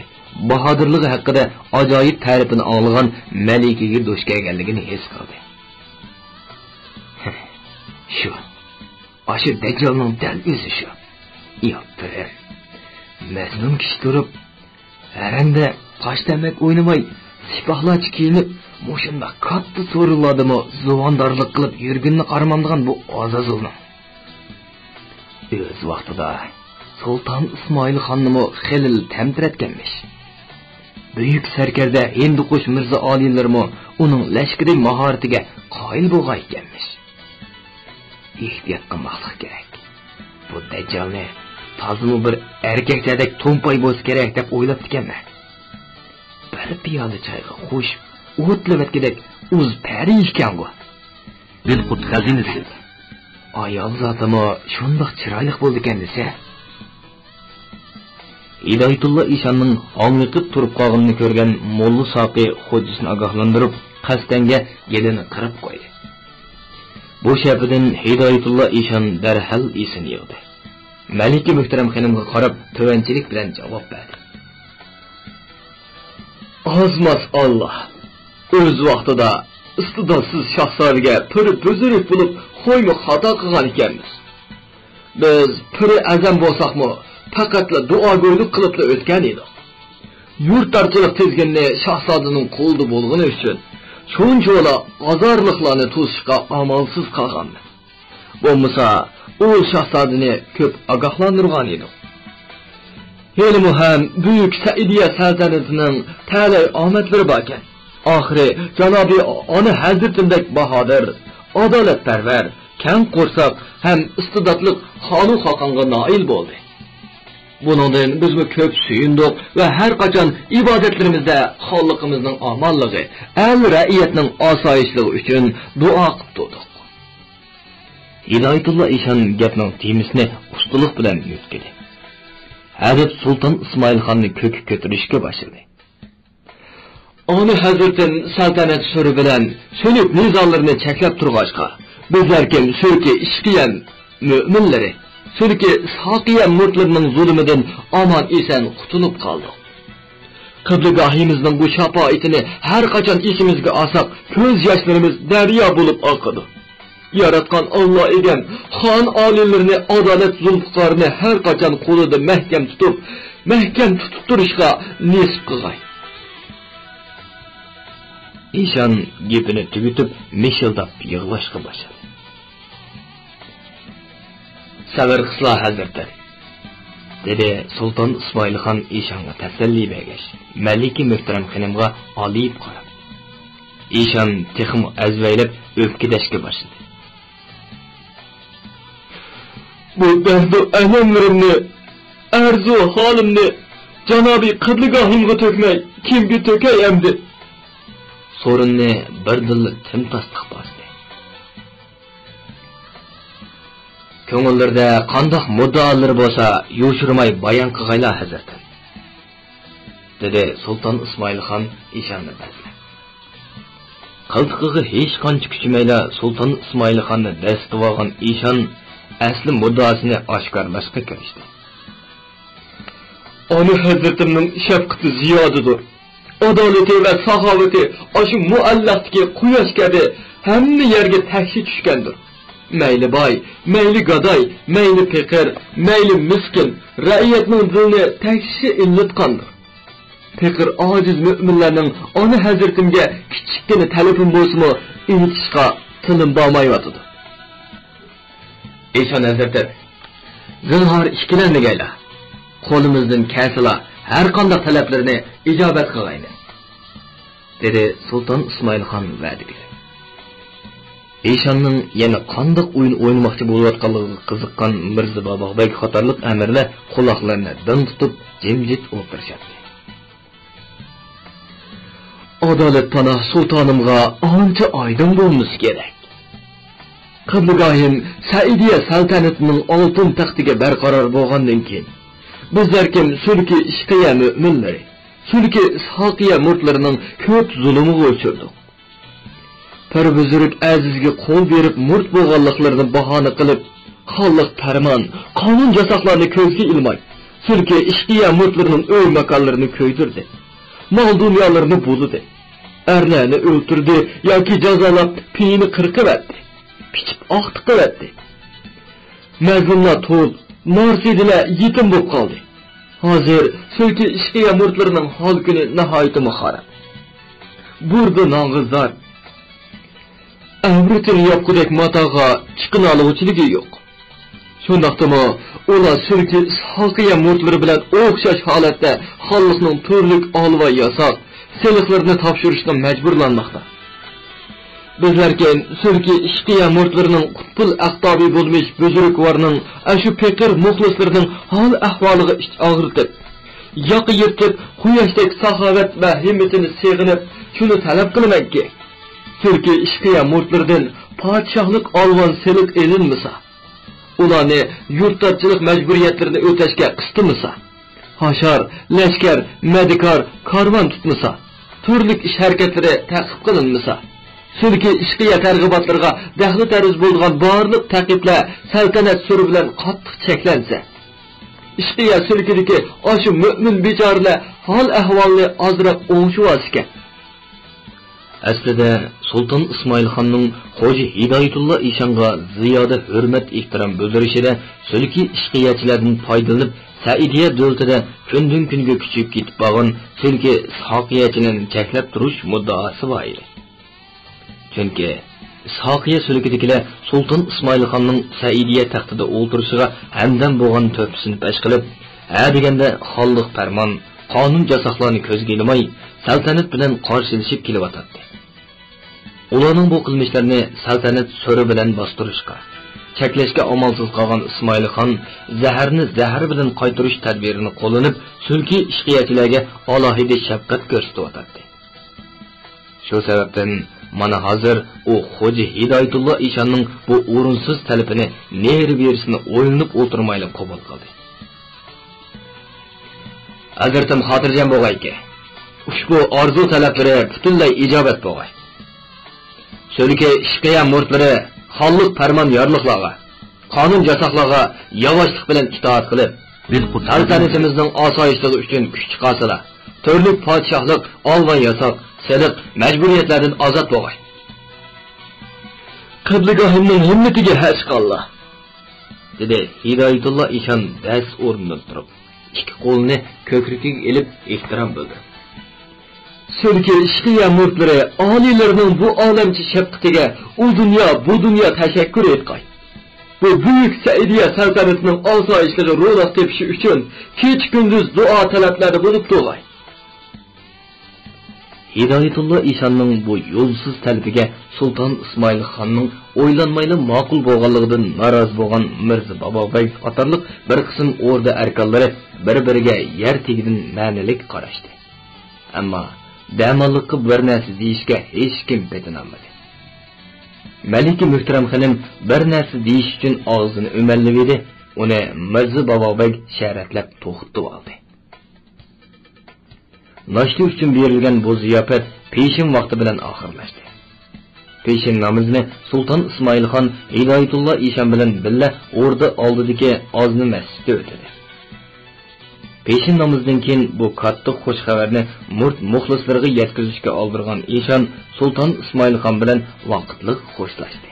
باھادىرلىقى ھەققىدە ئاجايىپ تەرىپىنى ئاڭلىغان مەلىكىگە دۇچ كەلگەنلىكىنى ھېس قىلدى. شۇ، ئاشۇ دەججالنىڭ دەل ئۆزى شۇ. ياپتۇرۇپ، مەزلۇم كىشى تۇرۇپ، ھەرەمدە تاش تەمەك ئوينىماي، سىپاھلارچە كىيىنىپ، مۇشۇنداق كاتتا سورۇنلاردىمۇ زۇۋاندارلىق قىلىپ يۈرگىنىنى قارىمامدىغان بۇ ئازازۇلنىڭ. ئۆز ۋاقتىدا سۇلتان ئىسمائىل خاننىمۇ خېلىلا تەمتىرەتكەنمىش. بۈيۈك سەركەردە ھىندىقۇش مىرزا ئالىيلىرىمۇ ئۇنىڭ لەشكىرىي ماھارىتىگە قايىل بولغان ئىكەنمىش. ئېھتىيات قىلماقلىق كېرەك. بۇ دەججالنى تازىمۇ بىر ئەركەكلەردەك تومپاي بولسا كېرەك دەپ ئويلاپتىكەنمەن. بىر پىيالە چايغا قوشۇپ ئوتلىۋەتكۈدەك ئۇز پەرى ئىكەنغۇ. دىلقۇت خەزىنىسى. ئايال زاتىمۇ شۇنداق چىرايلىق بولىدىكەن دېسە. ھىدايەتۇللا ئىشاننىڭ ھاڭۋېقىپ تۇرۇپ قالغىنىنى كۆرگەن موللا ساقى خوجىسىنى ئاگاھلاندۇرۇپ، قەستەنگە گېلىنى قىرىپ قويدى. بۇ شەپىدىن ھىدايەتۇللا ئىشان دەرھال ئېسىنى يىغدى. مەلىكە مۆھتەرەم خېنىمغا قاراپ تۆۋەنچىلىك بىلەن جاۋاب بەردى. ئازماس ئاللا! ئۆز ۋاقتىدا ئىستىداتسىز شاھزادىگە پىرى بۆزۈرۈك بولۇپ خويمۇ خاتا قىلغان ئىكەنمىز. بىز پىرى ئەزەم بولساقمۇ، پەقەتلا دۇئاگويلۇق قىلىپلا ئۆتكەن ئىدۇق. يۇرتدارچىلىق تىزگىنى شاھزادىنىڭ قولىدا بولغىنى ئۈچۈن، شۇنچىۋالا ئازارلىقلارنى توسۇشقا ئامالسىز قالغانمىز. بولمىسا، ئۇ شاھزادىنى كۆپ ئاگاھلاندۇرغان ئىدۇق. ھېلىمۇ ھەم بۈيۈك سەئىدىيە سەلتەنىتىنىڭ تەلەي ئامەتلىرى باركەن. ئاخىرى جانابىي ئانا ھەزرىتىمدەك باھادىر، ئادالەتپەرۋەر، كەڭ قورساق ھەم ئىستىداتلىق خانۇ خاقانغا نائىل بولدى. بۇنىڭدىن بىزمۇ كۆپ سۆيۈندۇق ۋە ھەر قاچان ئىبادەتلىرىمىزدە خانلىقىمىزنىڭ ئامانلىقى، ئەل رەئىيەتنىڭ ئاسايىشلىقى ئۈچۈن دۇئا قىلىپ تۇردۇق. ھىدايەتۇللا ئىشان گەپنىڭ تېمىسىنى ئۇستىلىق بىلەن يۆتكىدى. ھەدەپ سۇلتان ئىسمائىل خاننى كۆككە كۆتۈرۈشكە باشلىدى. ئانا ھەزرىتىم سەلتەنەت سۈرى بىلەن سۈلۈك نىزالىرىنى چەكلەپ تۇرغاچقا، بىزلەركىن سۈلكى ئىشقىيە مۆمىنلىرى، سۈلكى ئىسھاقىيە مۇرتلىرىنىڭ زۇلۇمىدىن ئامان-ئېسەن قۇتۇلۇپ قالدۇق. قىبلىگاھىمىزنىڭ بۇ شاپائىتىنى ھەر قاچان ئېسىمىزگە ئالساق، كۆز ياشلىرىمىز دەريا بولۇپ ئاقىدۇ. ياراتقان ئاللا ئىگەم، خان ئالىيلىرىنى، ئادالەت زۇلپىقارىنى ھەر قاچان قولىدا مەھكەم تۇتۇپ، مەھكەم تۇتۇپ تۇرۇشقا نېسىپ قىلغاي. ئىشان گېپىنى تۈگىتىپ، مىشىلداپ يىغلاشقا باشلىدى. سەۋر قىسلا، ھەزرىتىم، دېدى سۇلتان ئىسمائىلخان ئىشانغا تەسەللى بەرگەچ، مەلىكە مۆھتەرەم خېنىمغا ئالىيىپ قاراپ. ئىشان تېخىمۇ ئەزۋەيلەپ ئۆپكىدەشكە باشلىدى. بۇ دەردۇ ئەلەملىرىمنى، ئەرزۇ ھالىمنى جانابىي قىبلىگاھىمغا تۆكمەي، كىمگە تۆكەي ئەمدى؟ سورۇننى بىردىنلا تىمتاس تىقىپ باستى. كۆڭۈللىرىدە قانداق مۇددىئالىرى بولسا، يوشۇرماي بايان قىلغايلا، ھەزرىتىم، دېدى سۇلتان ئىسمائىلخان ئىشاننى بەزلەپ. قىلتىقىغا ھېچقانچە كۈچىمەيلا، سۇلتان ئىسمائىلخاننى دەستىۋالغان ئىشان ئەسلى مۇددىئاسىنى ئاشكارىلاشقا كىرىشتى. ئانا ھەزرىتىمنىڭ شەپقىتى زىيادىدۇر. ئادالىتى ۋە ساخاۋىتى ئاشۇ مۇئەللەقتىكى قۇياش كەبى ھەممە يەرگە تەكشى چۈشكەندۇر. مەيلى باي، مەيلى گاداي، مەيلى پېقىر، مەيلى مىسكىن، رەئىيەتنىڭ دىلىنى تەكشى ئىللىتقاندۇر. پېقىر ئاجىز مۆمىنلەرنىڭ ئانا ھەزرىتىمگە كىچىككىنە تەلىپىم بولسىمۇ ئېيتىشقا تىلىم بارمايۋاتىدۇ. ئىشان ھەزرىتىم، زىنھار ئىككىلەنمىگەيلا، قولىمىزدىن كەلسىلا ھەر قانداق تەلەپلىرىنى ئىجابەت قىلغايلى، دېدى سۇلتان ئىسمائىلخان ۋەدە بېرىپ. ئىشاننىڭ يەنە قانداق ئويۇن ئوينىماقچى بولۇۋاتقانلىقىغا قىزىققان مىرزا باباغبەگ قاتارلىق ئەمىرلەر قۇلاقلىرىنى دىڭ تۇتۇپ جىمجىت ئولتۇرۇشاتتى. ئادالەت پاناھ سۇلتانىمغا ئانچە ئايدىڭ بولمىسا كېرەك. قىبلىگاھىم سەئىدىيە سەلتەنىتىنىڭ ئالتۇن تەختىگە بەرقارار بولغاندىن كېيىن، بىزلەركىن سۈلكى ئىشقىيە مۆمىنلىرى، سۈلكى ئىسھاقىيە مۇرتلىرىنىڭ كۆپ زۇلۇمىغا ئۇچرىدۇق. پىر بۈزرۈك ئەزىزگە قول بېرىپ مۇرت بولغانلىقلىرىنى باھانە قىلىپ، خانلىق پەرمان، قانۇن ياساقلارنى كۆزگە ئىلماي، سۈلكى ئىشقىيە مۇرتلىرىنىڭ ئۆي ماكانلىرىنى كۆيدۈردى. مال دۇنيالىرىنى بۇلىدى. ئەرلەرنى ئۆلتۈردى ياكى جازالاپ پېيىنى قىرقىۋەتتى. پىچىپ ئاقتىقىۋەتتى. مەزلۇملار تۇل، نارسىدىلەر يېتىم بولۇپ قالدى. ھازىر سۈلكى ئىشقىيە مۇرتلىرىنىڭ ھال كۈنى ناھايىتىمۇ خاراب. بۇردا نانغا زار. ئەۋرىتىنى ياپقۇدەك ماتاغا چىقىنالىغۇچىلىكى يوق. شۇنداقتىمۇ ئۇلار سۈلكى ئىسھاقىيە مۇرتلىرى بىلەن ئوخشاش ھالەتتە خانلىقنىڭ تۈرلۈك ئالۋا ياساق، سېلىقلىرىنى تاپشۇرۇشقا مەجبۇرلانماقتا. بىزلەركەن سۈلكى ئىشقىيە مۇرتلىرىنىڭ قۇتبۇل ئەقتابى بولمىش بۈزرۈكۋارنىڭ ئاشۇ پېقىر مۇخلىسلىرىنىڭ ھال ئەھۋالىغا ئىچ ئاغرىتىپ، ياقا يىرتىپ، قۇياشتەك ساخاۋەت ۋە ھىممىتىنى سېغىنىپ، شۇنى تەلەپ قىلىمەنكى، سۈلكى ئىشقىيە مۇرتلىرىدىن پادىشاھلىق ئالۋان سېلىق ئېلىنمىسا، ئۇلارنى يۇرتدارچىلىق مەجبۇرىيەتلىرىنى ئۆتەشكە قىستىمىسا، ھاشار، لەشكەر، مەدىكار، كارۋان تۇتمىسا، تۈرلۈك ئىش ھەرىكەتلىرى تەقىب قىلىنمىسا، سۈلكى ئىشقىيە تەرغىباتلىرىغا دەخلى تەرۇز بولىدىغان بارلىق تەقىبلەر سەلتەنەت سۈرى بىلەن قاتتىق چەكلەنسە، ئىشقىيە سۈلكىدىكى ئاشۇ مۆمىن بىچارىلەر ھال ئەھۋالنى ئازراق ئوڭشىۋالسىكەن. ئەسلىدە سۇلتان ئىسمائىلخاننىڭ خوجا ھىدايىتۇللا ئىشانغا زىيادە ھۆرمەت-ئېھتىرام بىلدۈرۈشىدە سۈلكى ئىشقىيەچىلەردىن پايدىلىنىپ، سەئىدىيە دۆلىتىدە كۈندىن-كۈنگە كۈچىيىپ كېتىپ بارغان سۈلكى ئىسھاقىيەچىلەرنى چەكلەپ تۇرۇش مۇددىئاسى بار ئىدى. چۈنكى ئىسھاقىيە سۈلكىدىكىلەر سۇلتان ئىسمائىلخاننىڭ سەئىدىيە تەختىدە ئولتۇرۇشىغا ھەمدەم بولغان تۆھپىسىنى پەش قىلىپ، ھە دېگەندە خانلىق پەرمان، قانۇن-ياساقلارنى كۆزگە ئىلماي، سەلتەنەت بىلەن قارشىلىشىپ كېلىۋاتاتتى. ئۇلارنىڭ بۇ قىلمىشلىرىنى سەلتەنەت سۈرى بىلەن باستۇرۇشقا، چەكلەشكە ئامالسىز قالغان ئىسمائىل خان زەھەرنى زەھەر بىلەن قايتۇرۇش تەدبىرىنى قوللىنىپ، سۈلكى ئىشقىيەچىلەرگە ئالاھىدە شەپقەت كۆرسىتىۋاتاتتى. شۇ سەۋەبتىن مانا ھازىر ئۇ خوجا ھىدايىتۇللا ئىشاننىڭ بۇ ئورۇنسىز تەلىپىنى نېرى-بېرىسىنى ئويلىنىپ ئولتۇرمايلا قوبۇل قىلدى. ھەزرىتىم خاتىرجەم بولغايكى، ئۇ ئۇشبۇ ئارزۇ-تەلەپلىرى پۈتۈنلەي ئىجابەت بولغاي. سۆلكى ئىشقىيە مۇرىتلىرى خانلىق پەرمان-يارلىقلارغا، قانۇن-ياساقلارغا ياۋاشلىق بىلەن ئىتائەت قىلىپ، سەلتەنىتىمىزنىڭ ئاسايىشلىقى ئۈچۈن كۈچ چىقارسىلا، تۈرلۈك پادىشاھلىق، ئالۋان ياساق، سېلىق، مەجبۇرىيەتلەردىن ئازاد بولغاي. قىبلىگاھىمنىڭ ھىممىتىگە ھەشقاللا! دېدى ھىدايەتۇللا ئىشان دەس ئورنىدىن تۇرۇپ، ئىككى قولىنى كۆكرىكىگە ئېلىپ ئېھتىرام بىلدۈرۈپ. سۆلكى ئىشقىيە مۇرىتلىرى ئالىيلىرىنىڭ بۇ ئالەمچە شەپقىتىگە ئۇ دۇنيا، بۇ دۇنيا تەشەككۈر ئېيتقاي. بۇ بۈيۈك سەئىدىيە سەلتەنىتىنىڭ ئاسايىشلىقى روناق تېپىشى ئۈچۈن كېچە-كۈندۈز دۇئا-تەلەپلەردە بولۇپ تۇرغاي. ھىدايەتۇللا ئىشاننىڭ بۇ يولسىز تەلىپىگە سۇلتان ئىسمائىل خاننىڭ ئويلانمايلا ماقۇل بولغانلىقىدىن نارازى بولغان مىرزا بابابەگ قاتارلىق بىر قىسىم ئوردا ئەركانلىرى بىر-بىرىگە يەر تېگىدىن مەنىلىك قاراشتى. ئەمما دەماللىققا بىر نەرسە دېيىشكە ھېچكىم پېتىنالمىدى. مەلىكە مۆھتەرەم خېنىم بىر نەرسە دېيىش ئۈچۈن ئاغزىنى ئۆمەللىۋىدى، ئۇنى مىرزا بابابەگ شەرەتلەپ توختىتىۋالدى. ناشتا ئۈچۈن بېرىلگەن بۇ زىياپەت پېشىن ۋاقتى بىلەن ئاخىرلاشتى. پېشىن نامىزىنى سۇلتان ئىسمائىلخان ھىدايەتۇللا ئىشان بىلەن بىللە ئوردا ئالدىدىكى ئازنە مەسچىتتە ئۆتىدى. پېشىن نامىزىدىن كېيىن بۇ كاتتا خۇش خەۋەرنى مۇرىت مۇخلىسلىرىغا يەتكۈزۈشكە ئالدىرىغان ئىشان سۇلتان ئىسمائىلخان بىلەن ۋاقىتلىق خوشلاشتى.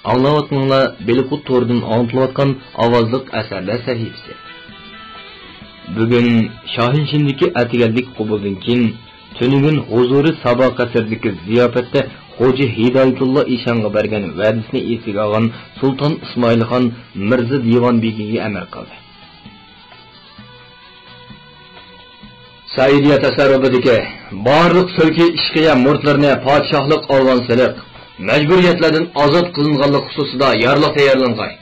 ئاڭلاۋاتقىنىڭلار بېلىققۇت تورىدىن ئاڭلىتىلىۋاتقان ئاۋازلىق ئەسەرلەر سەھىپىسى. بۈگۈن شاھىنشىندىكى ئەتىگەنلىك قوبۇلدىن كېيىن، تۈنۈگۈن ھۇزۇرى سابا قەسرىدىكى زىياپەتتە خوجا ھىدايەتۇللا ئىشانغا بەرگەن ۋەدىسىنى ئېسىگە ئالغان سۇلتان ئىسمائىلخان مىرزا دىۋان بېگىگە ئەمىر قىلدى. سەئىدىيە تەسەررۇپىدىكى بارلىق سۆلكى ئىشقىيە مۇرىتلىرىنى پادىشاھلىق ئالۋان سېلىق، مەجبۇرىيەتلەردىن ئازاد قىلىنغانلىق خۇسۇسىدا يارلىق تەييارلانغاي.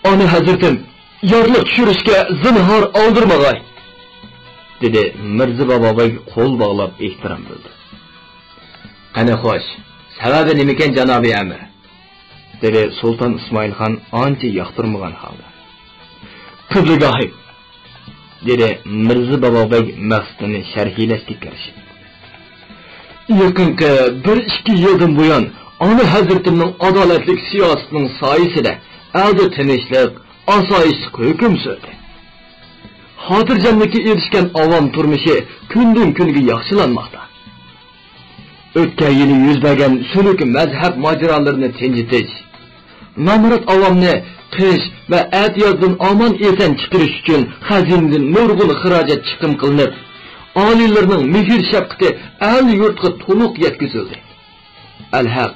ئانا ھەزرىتىم، يارلىق چۈشۈرۈشكە زىنھار ئالدىرمىغاي، دېدى مىرزا بابابەگ قول باغلاپ ئېھتىرام بىلدۈرۈپ. قېنى خوش، سەۋەبى نېمىكەن جانابىي ئەمىر؟ دېدى سۇلتان ئىسمائىلخان ئانچە ياقتۇرمىغان ھالدا. قىبلىگاھىم، دېدى مىرزا بابابەگ مەقسىتىنى شەرھلەشكە كىرىشىپ. يېقىنقى بىر ئىككى يىلدىن بۇيان ئانا ھەزرىتىمنىڭ ئادالەتلىك سىياسىتىنىڭ سايىسىدە ئەلدە تىنچلىق، ئاسايىشلىق ھۆكۈم سۈردى. خاتىرجەملىككە ئېرىشكەن ئاۋام تۇرمۇشى كۈندىن-كۈنگە ياخشىلانماقتا. ئۆتكەن يىلى يۈز بەرگەن سۈلۈك مەزھەپ ماجىرالىرىنى تىنجىتىش، نامرات ئاۋامنى قىش ۋە ئەتىيازدىن ئامان-ئېسەن چىقىرىش ئۈچۈن خەزىنىدىن نۇرغۇن خىراجەت چىقىم قىلىنىپ، ئالىيلىرىنىڭ مېھىر-شەپقىتى ئەل-يۇرتقا تولۇق يەتكۈزۈلدى. ئەلھەق،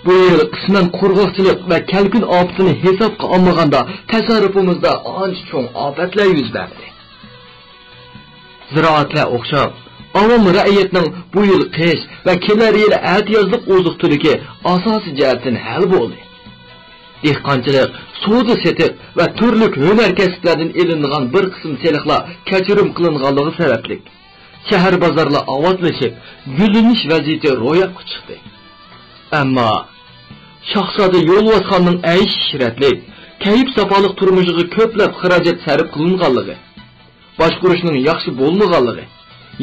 بۇ يىل قىسمەن قۇرغاقچىلىق ۋە كەلكۈن ئاپىتىنى ھېسابقا ئالمىغاندا، تەسەررۇپىمىزدا ئانچە چوڭ ئاپەتلەر يۈز بەرمىدى. زىرائەتلەر ئوخشاپ، ئاۋام رەئىيەتنىڭ بۇ يىل قىش ۋە كېلەر يىل ئەتىيازلىق ئوزۇق-تۈلۈكى ئاساسىي جەھەتتىن ھەل بولدى. دېھقانچىلىق، سودا-سېتىق ۋە تۈرلۈك ھۈنەر كەسىپلەردىن ئېلىنىدىغان بىر قىسىم سېلىقلار كەچۈرۈم قىلىنغانلىقى سەۋەبلىك، شەھەر-بازارلار ئاۋاتلىشىپ، گۈللىنىش ۋەزىيىتى روياپقا چىقتى. ئەمما شاھزادە يولۋاسخاننىڭ ئەيش-ئىشرەتلىك، كەيپ-ساپالىق تۇرمۇشىغا كۆپلەپ خىراجەت سەرپ قىلىنغانلىقى، باشقۇرۇشنىڭ ياخشى بولمىغانلىقى،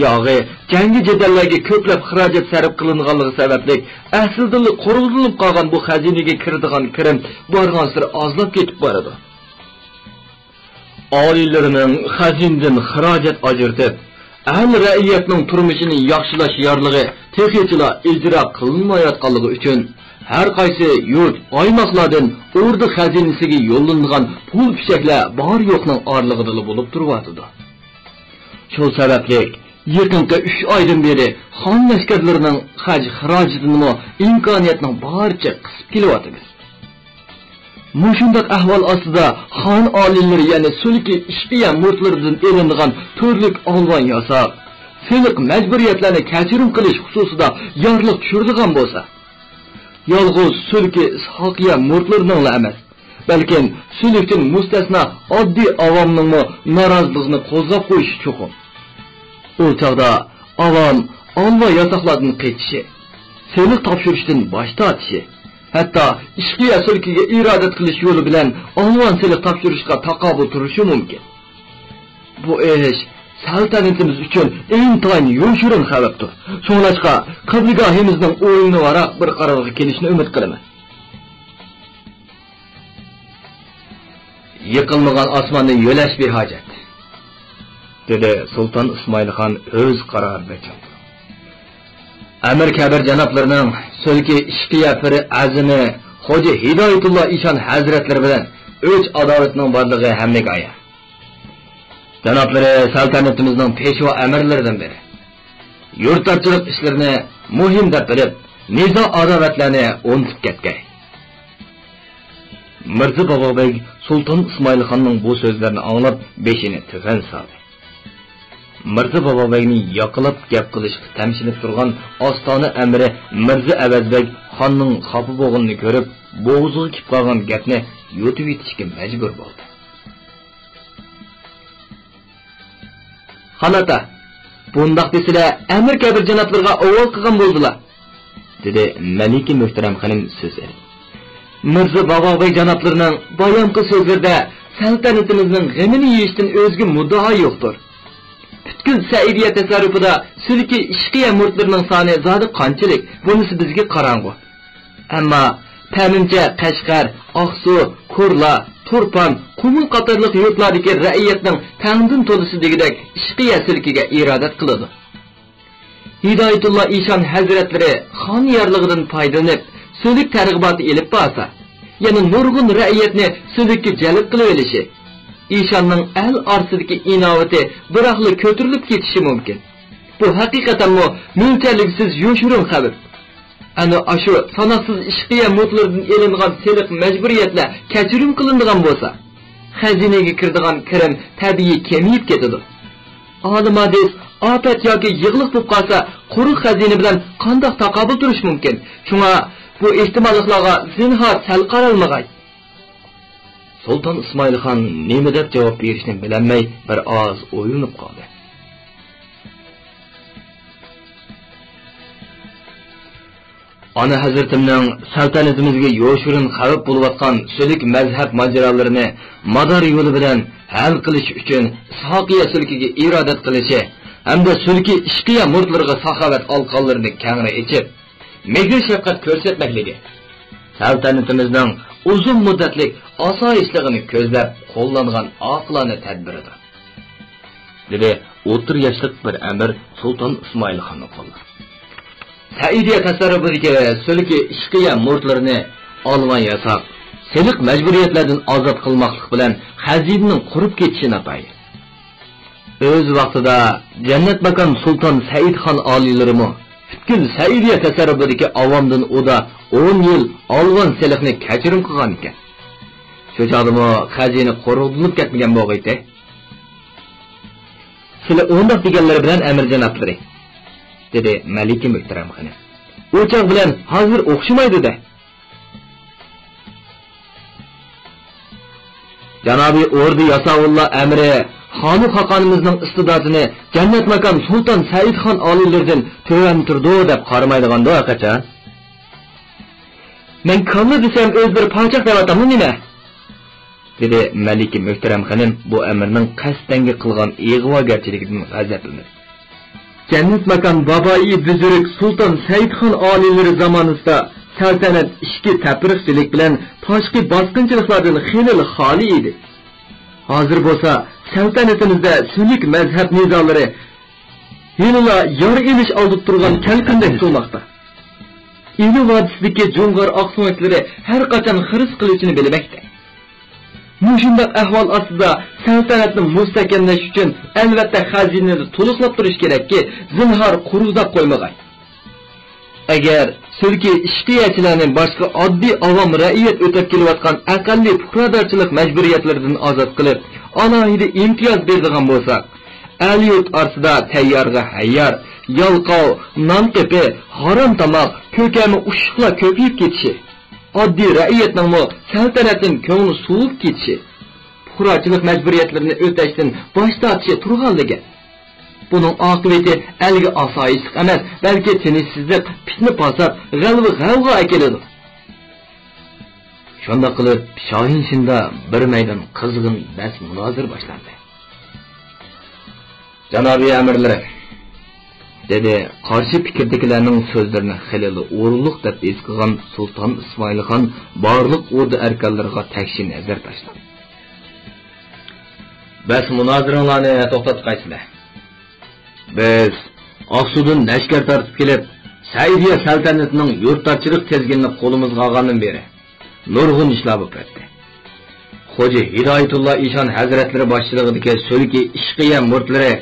ياغى جەڭگى-جېدەللەرگە كۆپلەپ خىراجەت سەرپ قىلىنغانلىقى سەۋەبلىك، ئەسلىدىنلا قوراللىنىپ قالغان بۇ خەزىنىگە كىرىدىغان كىرىم بارغانسېرى ئازلاپ كېتىپ بارىدۇ. ئالىيلىرىنىڭ خەزىنىدىن خىراجەت ئاجرىتىپ، ئەل-رەئىيەتنىڭ تۇرمۇشىنى ياخشىلاش يارلىقى تېخىچىلا ئىجرا قىلىنمايۋاتقانلىقى ئۈچۈن، ھەر قايسى يۇرت، ئايماقلاردىن ئوردا خەزىنىسىگە يوللىنىدىغان پۇل-پىچەكلەر بار-يوقنىڭ ئارىلىقىدىلا بولۇپ تۇرۇۋاتىدۇ. شۇ سەۋەبلىك، يېقىنقى ئۈچ ئايدىن بېرى خان لەشكەرلىرىنىڭ خەج-خىراجىتىنىمۇ ئىمكانىيەتنىڭ بارىچە قىسىپ كېلىۋاتىمىز. مۇشۇنداق ئەھۋال ئاستىدا خان ئالىيلىرى، يەنى سۈلكى ئىشقىيە مۇرىتلىرىدىن ئېلىنىدىغان تۈرلۈك ئالۋان ياساق، سېلىق مەجبۇرىيەتلەرنى كەچۈرۈم قىلىش خۇسۇسىدا يارلىق چۈشۈرىدىغان بولسا، يالغۇز سۈلكى ئىسھاقىيە مۇرىتلىرىنىڭلا ئەمەس، بەلكىم سۈلۈكتىن مۇستەسنا ئاددىي ئاۋامنىڭمۇ نارازىلىقىنى قوزغاپ قويۇشى چوقۇم. ئۇ چاغدا ئاۋام ئالۋا ياتاقلاردىن قېچىشى، سېلىق تاپشۇرۇشتىن باش تارتىشى، ھەتتا ئىشقىيە سۈلكىگە ئىرادەت قىلىش يولى بىلەن ئالۋان سېلىق تاپشۇرۇشقا تاقابىل تۇرۇشى مۇمكىن. بۇ ئىش سەلتەنىتىمىز ئۈچۈن ئىنتايىن يوشۇرۇن خەۋپتۇر. شۇڭلاشقا، قىبلىگاھىمىزنىڭ ئويۇنى ۋاراق بىر قارارغا كېلىشىنى ئۈمىد قىلىمەن. يىقىلمىغان ئاسماننى يۆلەش بىھاجەت، دېدى سۇلتان ئىسمائىل خان ئۆز قارارىدا چىڭ تۇرۇپ. ئەمىر كەبىر جانابلىرىنىڭ سۈلكى ئىشقىيە پىرى ئەزىمى خوجا ھىدايەتۇللا ئىشان ھەزرەتلىرى بىلەن ئۆچ ئاداۋىتىنىڭ بارلىقى ھەممىگە ئايان. جانابلىرى سەلتەنىتىمىزنىڭ پېشۋا ئەمىرلىرىدىن بىرى. يۇرتلارچىلىق ئىشلىرىنى مۇھىم دەپ بىلىپ، نىزا-ئاداۋەتلەرنى ئۇنتۇپ كەتكەي. مىرزا بابابەگ سۇلتان ئىسمائىل خاننىڭ بۇ سۆزلىرىنى ئاڭلاپ، بېشىنى تۆۋەن سالدى. مىرزا بابابەگنى ياقىلاپ گەپ قىلىشقا تەمشىلىپ تۇرغان ئاستانە ئەمىرى مىرزا ئەۋەزبەگ خاننىڭ خاپا بولغىنىنى كۆرۈپ، بوغۇزىغا كېلىپ قالغان گەپنى يۇتۇۋېتىشكە مەجبۇر بولدى. خان ئاتا، بۇنداق دېسىلە، ئەمىر كەبىر جانابلىرىغا ئاۋۋال قىلغان بولدىلا، دېدى مەلىكە مۆھتەرەم خېنىم سۆز ئېلىپ. مىرزا بابابەگ جانابلىرىنىڭ بايامقى سۆزلىرىدە سەلتەنىتىمىزنىڭ غېمىنى يېيىشتىن ئۆزگە مۇددىئا يوقتۇر. پۈتكۈل سەئىدىيە تەسەررۇپىدا سۈلكى ئىشقىيە مۇرتلىرىنىڭ سانى زادى قانچىلىك، بۇنىسى بىزگە قاراڭغۇ. ئەمما پەمىمچە قەشقەر، ئاقسۇ، كورلا، تۇرپان، قۇمۇل قاتارلىق يۇرتلاردىكى رەئىيەتنىڭ تەڭدىن تولىسى دېگۈدەك ئىشقىيە سۈلكىگە ئىرادەت قىلىدۇ. ھىدايەتۇللا ئىشان ھەزرەتلىرى خان يارلىقىدىن پايدىلىنىپ، سۈلۈك تەرغىباتى ئېلىپ بارسا، يەنە نۇرغۇن رەئىيەتنى سۈلۈككە جەلپ قىلىۋېلىشى، ئىشاننىڭ ئەل ئارىسىدىكى ئىناۋىتى بىراقلا كۆتۈرۈلۈپ كېتىشى مۇمكىن. بۇ ھەقىقەتەنمۇ مۆلچەرلىگۈسىز يوشۇرۇن خەۋپ. ئەنە ئاشۇ ساناقسىز ئىشقىيە مۇرتلىرىدىن ئېلىنغان سېلىق مەجبۇرىيەتلەر كەچۈرۈم قىلىنىدىغان بولسا، خەزىنىگە كىرىدىغان كىرىم تەبىئىي كېمىيىپ كېتىدۇ. ئالىم ھادىس ئاپەت ياكى يىغلىق بولۇپ قالسا، قۇرۇق خەزىنە بىلەن قانداق تاقابىل تۇرۇش مۇمكىن؟ شۇڭا بۇ ئېھتىماللىقلارغا زىنھار سەل قارالمىغاي. سۇلتان ئىسمائىل خان نېمە دەپ جاۋاب بېرىشنى بىلەلمەي، بىر ئاز ئويلىنىپ قالدى. ئانا ھەزرىتىمنىڭ سەلتەنىتىمىزگە يوشۇرۇن خەۋپ بولۇۋاتقان سۈلۈك مەزھەپ ماجىرالىرىنى مادار يولى بىلەن ھەل قىلىش ئۈچۈن ئىسھاقىيە سۈلكىگە ئىرادەت قىلىشى ھەمدە سۈلكى ئىشقىيە مۇرتلىرىغا ساخاۋەت ئالقانلىرىنى كەڭرى ئېچىپ، مېھىر-شەپقەت كۆرسەتمەكلىكى سەلتەنىتىمىزنىڭ ئۇزۇن مۇددەتلىك ئاسايىشلىقىنى كۆزلەپ قوللانغان ئاقىلانە تەدبىرىدۇر، دېدى ئوتتۇرا ياشلىق بىر ئەمىر سۇلتان ئىسمائىل خاننى قوللاپ. سەئىدىيە تەسەررۇپىدىكى سۈلكى ئىشقىيە مۇرتلىرىنى ئالۋان ياساپ، سېلىق مەجبۇرىيەتلەردىن ئازاد قىلماقلىق بىلەن خەزىنىنىڭ قۇرۇپ كېتىشى ناتايىن. ئۆز ۋاقتىدا جەننەت ماكان سۇلتان سەئىدخان ئالىيلىرىمۇ پۈتكۈل سەئىدىيە تەسەررۇپىدىكى ئاۋامدىن ئۇدا ئون يىل ئالۋان سېلىقنى كەچۈرۈم قىلغانىكەن. شۇ چاغدىمۇ خەزىنە قۇرۇقلىنىپ كەتمىگەن بولغىيتى. سىلى ئۇنداق دېگەنلىرى بىلەن ئەمىر جانابلىرى، دېدى مەلىكە مۆھتەرەم خېنىم. ئۇ چاغ بىلەن ھازىر ئوخشىمايدۇ-دە. جانابىي ئوردا ياساۋۇللار ئەمرى خانۇ خاقانىمىزنىڭ ئىستىداتىنى جەننەت ماكان سۇلتان سەئىدخان ئالىيلىرىدىن تۆۋەن تۇرىدۇ دەپ قارىمايدىغاندۇ ھەرقاچان. مەن كاللا دېسەم ئۆزلىرى پاچاق دەۋاتامدۇ نېمە؟ دېدى مەلىكە مۆھتەرەم خېنىم بۇ ئەمىرنىڭ قەستەنگە قىلغان ئىغۋاگەرچىلىكىدىن غەزەپلىنىپ. جەننەت ماكان بابايى بۈزرۈك سۇلتان سەئىدخان ئالىيلىرى زامانىسىدا سەلتەنەت ئىچكى تەپرىقىچىلىك بىلەن تاشقى باسقۇنچىلىقلاردىن خېلىلا خالىي ئىدى. ھازىر بولسا سەلتەنىتىمىزدە سۈلۈك مەزھەپ نىزالىرى ھېلىلا يار ئېلىش ئالدىدا تۇرغان كەلكۈندەك تۇرماقتا. ئىلى ۋادىسىدىكى جۇڭغار ئاقسۆڭەكلىرى ھەر قاچان خىرىس قىلىشىنى بىلمەكتە. مۇشۇنداق ئەھۋال ئاستىدا سەلتەنەتنى مۇستەھكەملەش ئۈچۈن ئەلۋەتتە خەزىنىنى تولۇقلاپ تۇرۇش كېرەككى، زىنھار قۇرۇقداپ قويمىغاي. ئەگەر سۈلكى ئىشقىيەچىلەرنى باشقا ئاددىي ئاۋام رەئىيەت ئۆتەپ كېلىۋاتقان ئەقەللىي پۇقرادارچىلىق مەجبۇرىيەتلىرىدىن ئازاد قىلىپ، ئالاھىدە ئىمتىياز بېرىدىغان بولساق، ئەل-يۇرت ئارىسىدا تەييارغا ھەييار، يالقاۋ، نان قېپى، ھارام تاماق، كۆكەرمە ئۇششۇقلار كۆپىيىپ كېتىشى، ئاددىي رەئىيەتنىڭمۇ سەلتەنەتتىن كۆڭلى سوۋۇپ كېتىشى، پۇقراچىلىق مەجبۇرىيەتلىرىنى ئۆتەشتىن باش تارتىشى تۇرغانلا گەپ. بۇنىڭ ئاقىۋىتى ئەلگە ئاسايىشلىق ئەمەس، بەلكى تىنچسىزلىق، پىتنە-پاسات، غەلۋە-غەۋغا ئەكېلىدۇ. شۇنداق قىلىپ، شاھىنشىندا بىر مەيدان قىزغىن بەس-مۇنازىرە باشلاندى. جانابىي ئەمىرلىرىم، دېدى قارشى پىكىردىكىلەرنىڭ سۆزلىرىنى خېلىلا ئورۇنلۇق دەپ ھېس قىلغان سۇلتان ئىسمائىلخان بارلىق ئوردا ئەركانلىرىغا تەكشى نەزەر تاشلاپ. بەس، مۇنازىرىڭلارنى توختاتقايسىلەر. بىز ئاقسۇدىن لەشكەر تارتىپ كېلىپ، سەئىدىيە سەلتەنىتىنىڭ يۇرتدارچىلىق تىزگىنىنى قولىمىزغا ئالغاندىن بېرى نۇرغۇن ئىشلار بولۇپ ئۆتتى. خوجا ھىدايەتۇللا ئىشان ھەزرەتلىرى باشچىلىقىدىكى سۈلكى ئىشقىيە مۇرىتلىرى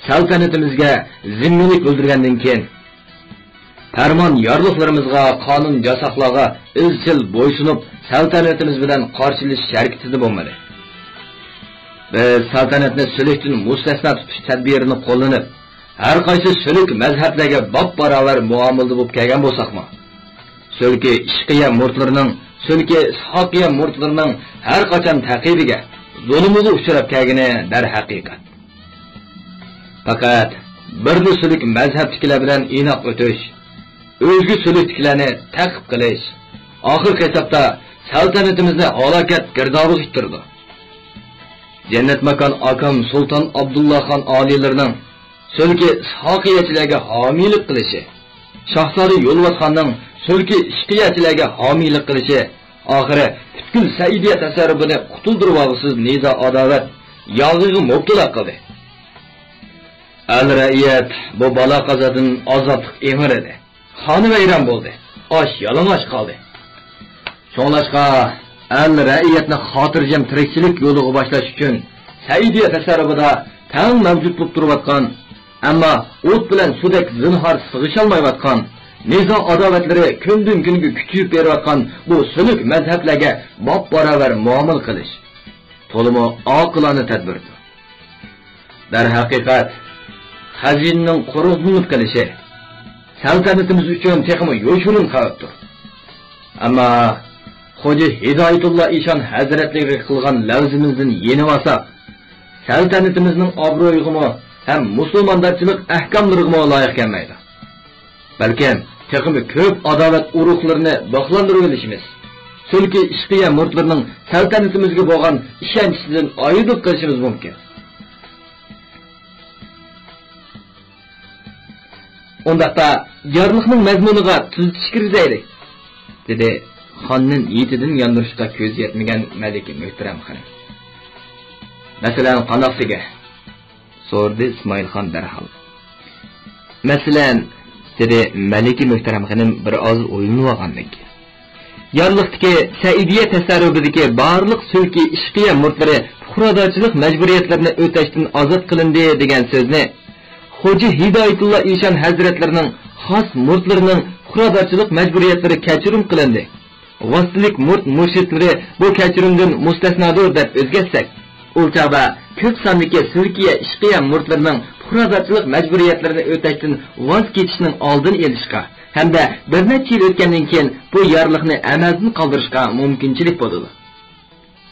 سەلتەنىتىمىزگە زىممىلىك بىلدۈرگەندىن كېيىن، پەرمان يارلىقلىرىمىزغا، قانۇن ياساقلارغا ئىزچىل بويسۇنۇپ، سەلتەنىتىمىز بىلەن قارشىلىشىش ھەرىكىتىدە بولمىدى. بىز سەلتەنەتنى سۈلۈكتىن مۇستەسنا تۇتۇش تەدبىرىنى قوللىنىپ، ھەر قايسى سۈلۈك مەزھەپلەرگە باپ باراۋەر مۇئامىلىدە بولۇپ كەلگەن بولساقمۇ، سۈلكى ئىشقىيە مۇرىتلىرىنىڭ، سۈلكى ئىسھاقىيە مۇرىتلىرىنىڭ ھەر قاچان تەقىبىگە، زۇلۇمىغا ئۇچراپ كەلگىنى دەرھەقىقەت. پەقەت بىرلا سۈلۈك مەزھەپتىكىلەر بىلەن ئىناق ئۆتۈش، ئۆزگە سۈلۈكتىكىلەرنى تەقىب قىلىش، ئاخىرقى ھېسابتا سەلتەنىتىمىزنى ھالاكەت گىردابىغا ئىتتىرىدۇ. جەننەت ماكان ئاكام سۇلتان ئابدۇللا خان ئالىيلىرىنىڭ سۈلكى ئىسھاقىيەچىلەرگە ھامىيلىق قىلىشى، شاھزادە يولۋاسخاننىڭ سۈلكى ئىشقىيەچىلەرگە ھامىيلىق قىلىشى، ئاخىرى پۈتكۈل سەئىدىيە تەسەررۇپىنى قۇتۇلدۇرۇۋالغۇسىز نىزا-ئاداۋەت ياغىغا مۇپتىلا قىلدى. ئەل-رەئىيەت بۇ بالا-قازادىن ئازابلىق ئېڭىرىدى. خانىۋەيران بولدى. ئاچ-يالىڭاچ قالدى. شۇڭلاشقا، ئەل-رەئىيەتنى خاتىرجەم تىرىكچىلىك يولىغا باشلاش ئۈچۈن سەئىدىيە تەسەررۇپىدا تەڭ مەۋجۇت بولۇپ تۇرۇۋاتقان، ئەمما ئوت بىلەن سۇدەك زىنھار سىغىشالمايۋاتقان، نىزا-ئاداۋەتلىرى كۈندىن-كۈنگە كۈچىيىپ بېرىۋاتقان بۇ سۈلۈك مەزھەپلەرگە باپ باراۋەر مۇئامىلە قىلىش تولىمۇ ئاقىلانە تەدبىردۇر. دەرھەقىقەت، خەزىنىنىڭ قۇرۇقلىنىپ قېلىشى سەلتەنىتىمىز ئۈچۈن تېخىمۇ يوشۇرۇن خەۋپتۇر. ئەمما خوجا ھىدايەتۇللا ئىشان ھەزرەتلىرىگە قىلغان لەۋزىمىزدىن يېنىۋالساق، سەلتەنىتىمىزنىڭ ئابرۇيىغىمۇ ھەم مۇسۇلماندارچىلىق ئەھكاملىرىغىمۇ لايىق كەلمەيدۇ. بەلكىم تېخىمۇ كۆپ ئاداۋەت ئۇرۇقلىرىنى بىخلاندۇرۇۋېلىشىمىز، سۈلكى ئىشقىيە مۇرىتلىرىنىڭ سەلتەنىتىمىزگە بولغان ئىشەنچىسىدىن ئايرىلىپ قېلىشىمىز مۇمكىن. ئۇنداقتا يارلىقنىڭ مەزمۇنىغا تۈزىتىش كىرگۈزەيلى، دېدى خاننى نىيىتىدىن ياندۇرۇشقا كۆزى يەتمىگەن مەلىكە مۆھتەرەم خېنىم. مەسىلەن، قانداق دېگەن؟ سورىدى ئىسمائىل خان دەرھال. مەسىلەن، دېدى مەلىكە مۆھتەرەم خېنىم بىر ئاز ئويلىنىۋالغاندەك. يارلىقتىكى سەئىدىيە تەسەررۇپىدىكى بارلىق سۈلكى ئىشقىيە مۇرىتلىرى پۇقرادارچىلىق مەجبۇرىيەتلىرىنى ئۆتەشتىن ئازاد قىلىندى دېگەن سۆزنى خوجا ھىدايەتۇللا ئىشان ھەزرەتلىرىنىڭ خاس مۇرىتلىرىنىڭ پۇقرادارچىلىق مەجبۇرىيەتلىرى كەچۈرۈم قىلىندى، ۋاسىتىلىك مۇرىت مۇرشىدلىرى بۇ كەچۈرۈمدىن مۇستەسنادۇر دەپ ئۆزگەرتسەك، ئۇ چاغدا كۆپ ساندىكى سۈلكىيە ئىشقىيە مۇرىتلىرىنىڭ پۇقرادارچىلىق مەجبۇرىيەتلىرىنى ئۆتەشتىن ۋاز كېچىشنىڭ ئالدىنى ئېلىشقا ھەمدە بىر نەچچە يىل ئۆتكەندىن كېيىن بۇ يارلىقنى ئەمەلدىن قالدۇرۇشقا مۇمكىنچىلىك بولىدۇ.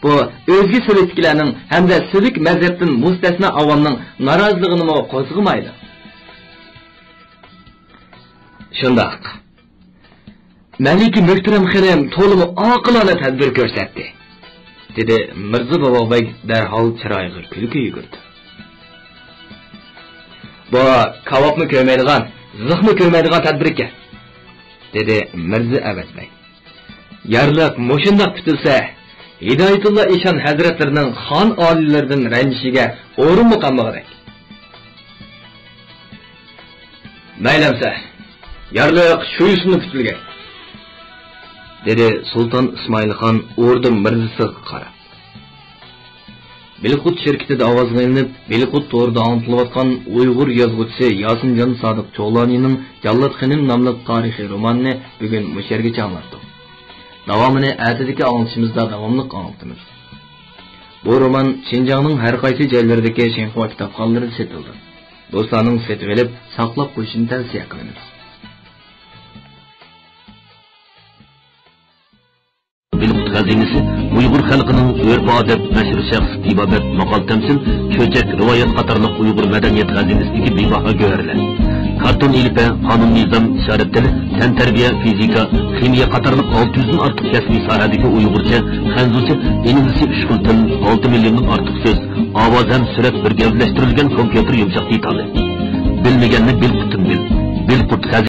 بۇ ئۆزگە سۈلۈكتىكىلەرنىڭ ھەمدە سۈلۈك مەزھەپتىن مۇستەسنا ئاۋامنىڭ نارازىلىقىنىمۇ قوزغىمايدۇ. شۇنداق. مەلىكە مۆھتەرەم خېنىم تولىمۇ ئاقىلانە تەدبىر كۆرسەتتى، دېدى مىرزا بابا بەگ دەرھال چىرايىغا كۈلكە يۈگۈرتۈپ. بۇ كاۋاپمۇ كۆرمەيدىغان، زىخمۇ كۆرمەيدىغان تەدبىر ئىكەن، دېدى مىرزا ئەۋەز بەگ. يارلىق مۇشۇنداق پۈتۈلسە، ھىدايەتۇللا ئىشان ھەزرەتلىرىنىڭ خان ئالىيلىرىدىن رەنجىشىگە ئورۇنمۇ قالمىغۇدەك. مەيلى ئەمسە، يارلىق شۇ يۈزۈمنى پۈتۈلگەي، دېدى سۇلتان ئىسمائىل خان ئوردا مىرزىسىغا قاراپ. بىلىقۇت شىركىتىدە ئاۋازغا ئېلىنىپ، بىلىقۇت تورىدا ئاڭلىتىلىۋاتقان ئۇيغۇر يازغۇچىسى ياسىنجان سادىق چولانىنىڭ جاللات خېنىم ناملىق تارىخىي رومانىنى بۈگۈن مۇشۇ يەرگىچە ئاڭلاتتۇق. داۋامىنى ئەتىدىكى ئاڭلىتىشىمىزدا داۋاملىق ئاڭلىتىمىز. بۇ رومان شىنجاڭنىڭ ھەر قايسى جايلىرىدىكى شىنخۇا كىتابخانىلىرىدا سېتىلىدۇ. دوستلارنىڭ سېتىۋېلىپ، ساقلاپ قويۇشىنى تەۋسىيە قىلىمىز. بىلىقۇت خەزىنىسى ئۇيغۇر خەلقىنىڭ ئۆرپ-ئادەت، نەشر-شەخس، تېبابەت، ماقال-تەمسىل، چۆچەك، رىۋايەت قاتارلىق ئۇيغۇر مەدەنىيەت خەزىنىسىدىكى بىباھا گۆھەرلەر. كارتون ئېلىپبە، قانۇن نىزام، ئىشارەت تىلى، تەنتەربىيە، فىزىكا، خىمىيە قاتارلىق ئالتە يۈزدىن ئارتۇق كەسپىي ساھەدىكى ئۇيغۇرچە، خەنزۇچە، ئىنگلىزچە ئۈچ خىل تىل، ئالتە مىليوندىن ئارتۇق سۆز، ئاۋاز ھەم سۈرەت بىر گەۋدىلەشتۈرۈلگەن كومپيۇتېر يۇمشاق دېتالى. بىلمىگەننى بىل قۇتۇم بىل. بىل قۇت خەزىنە.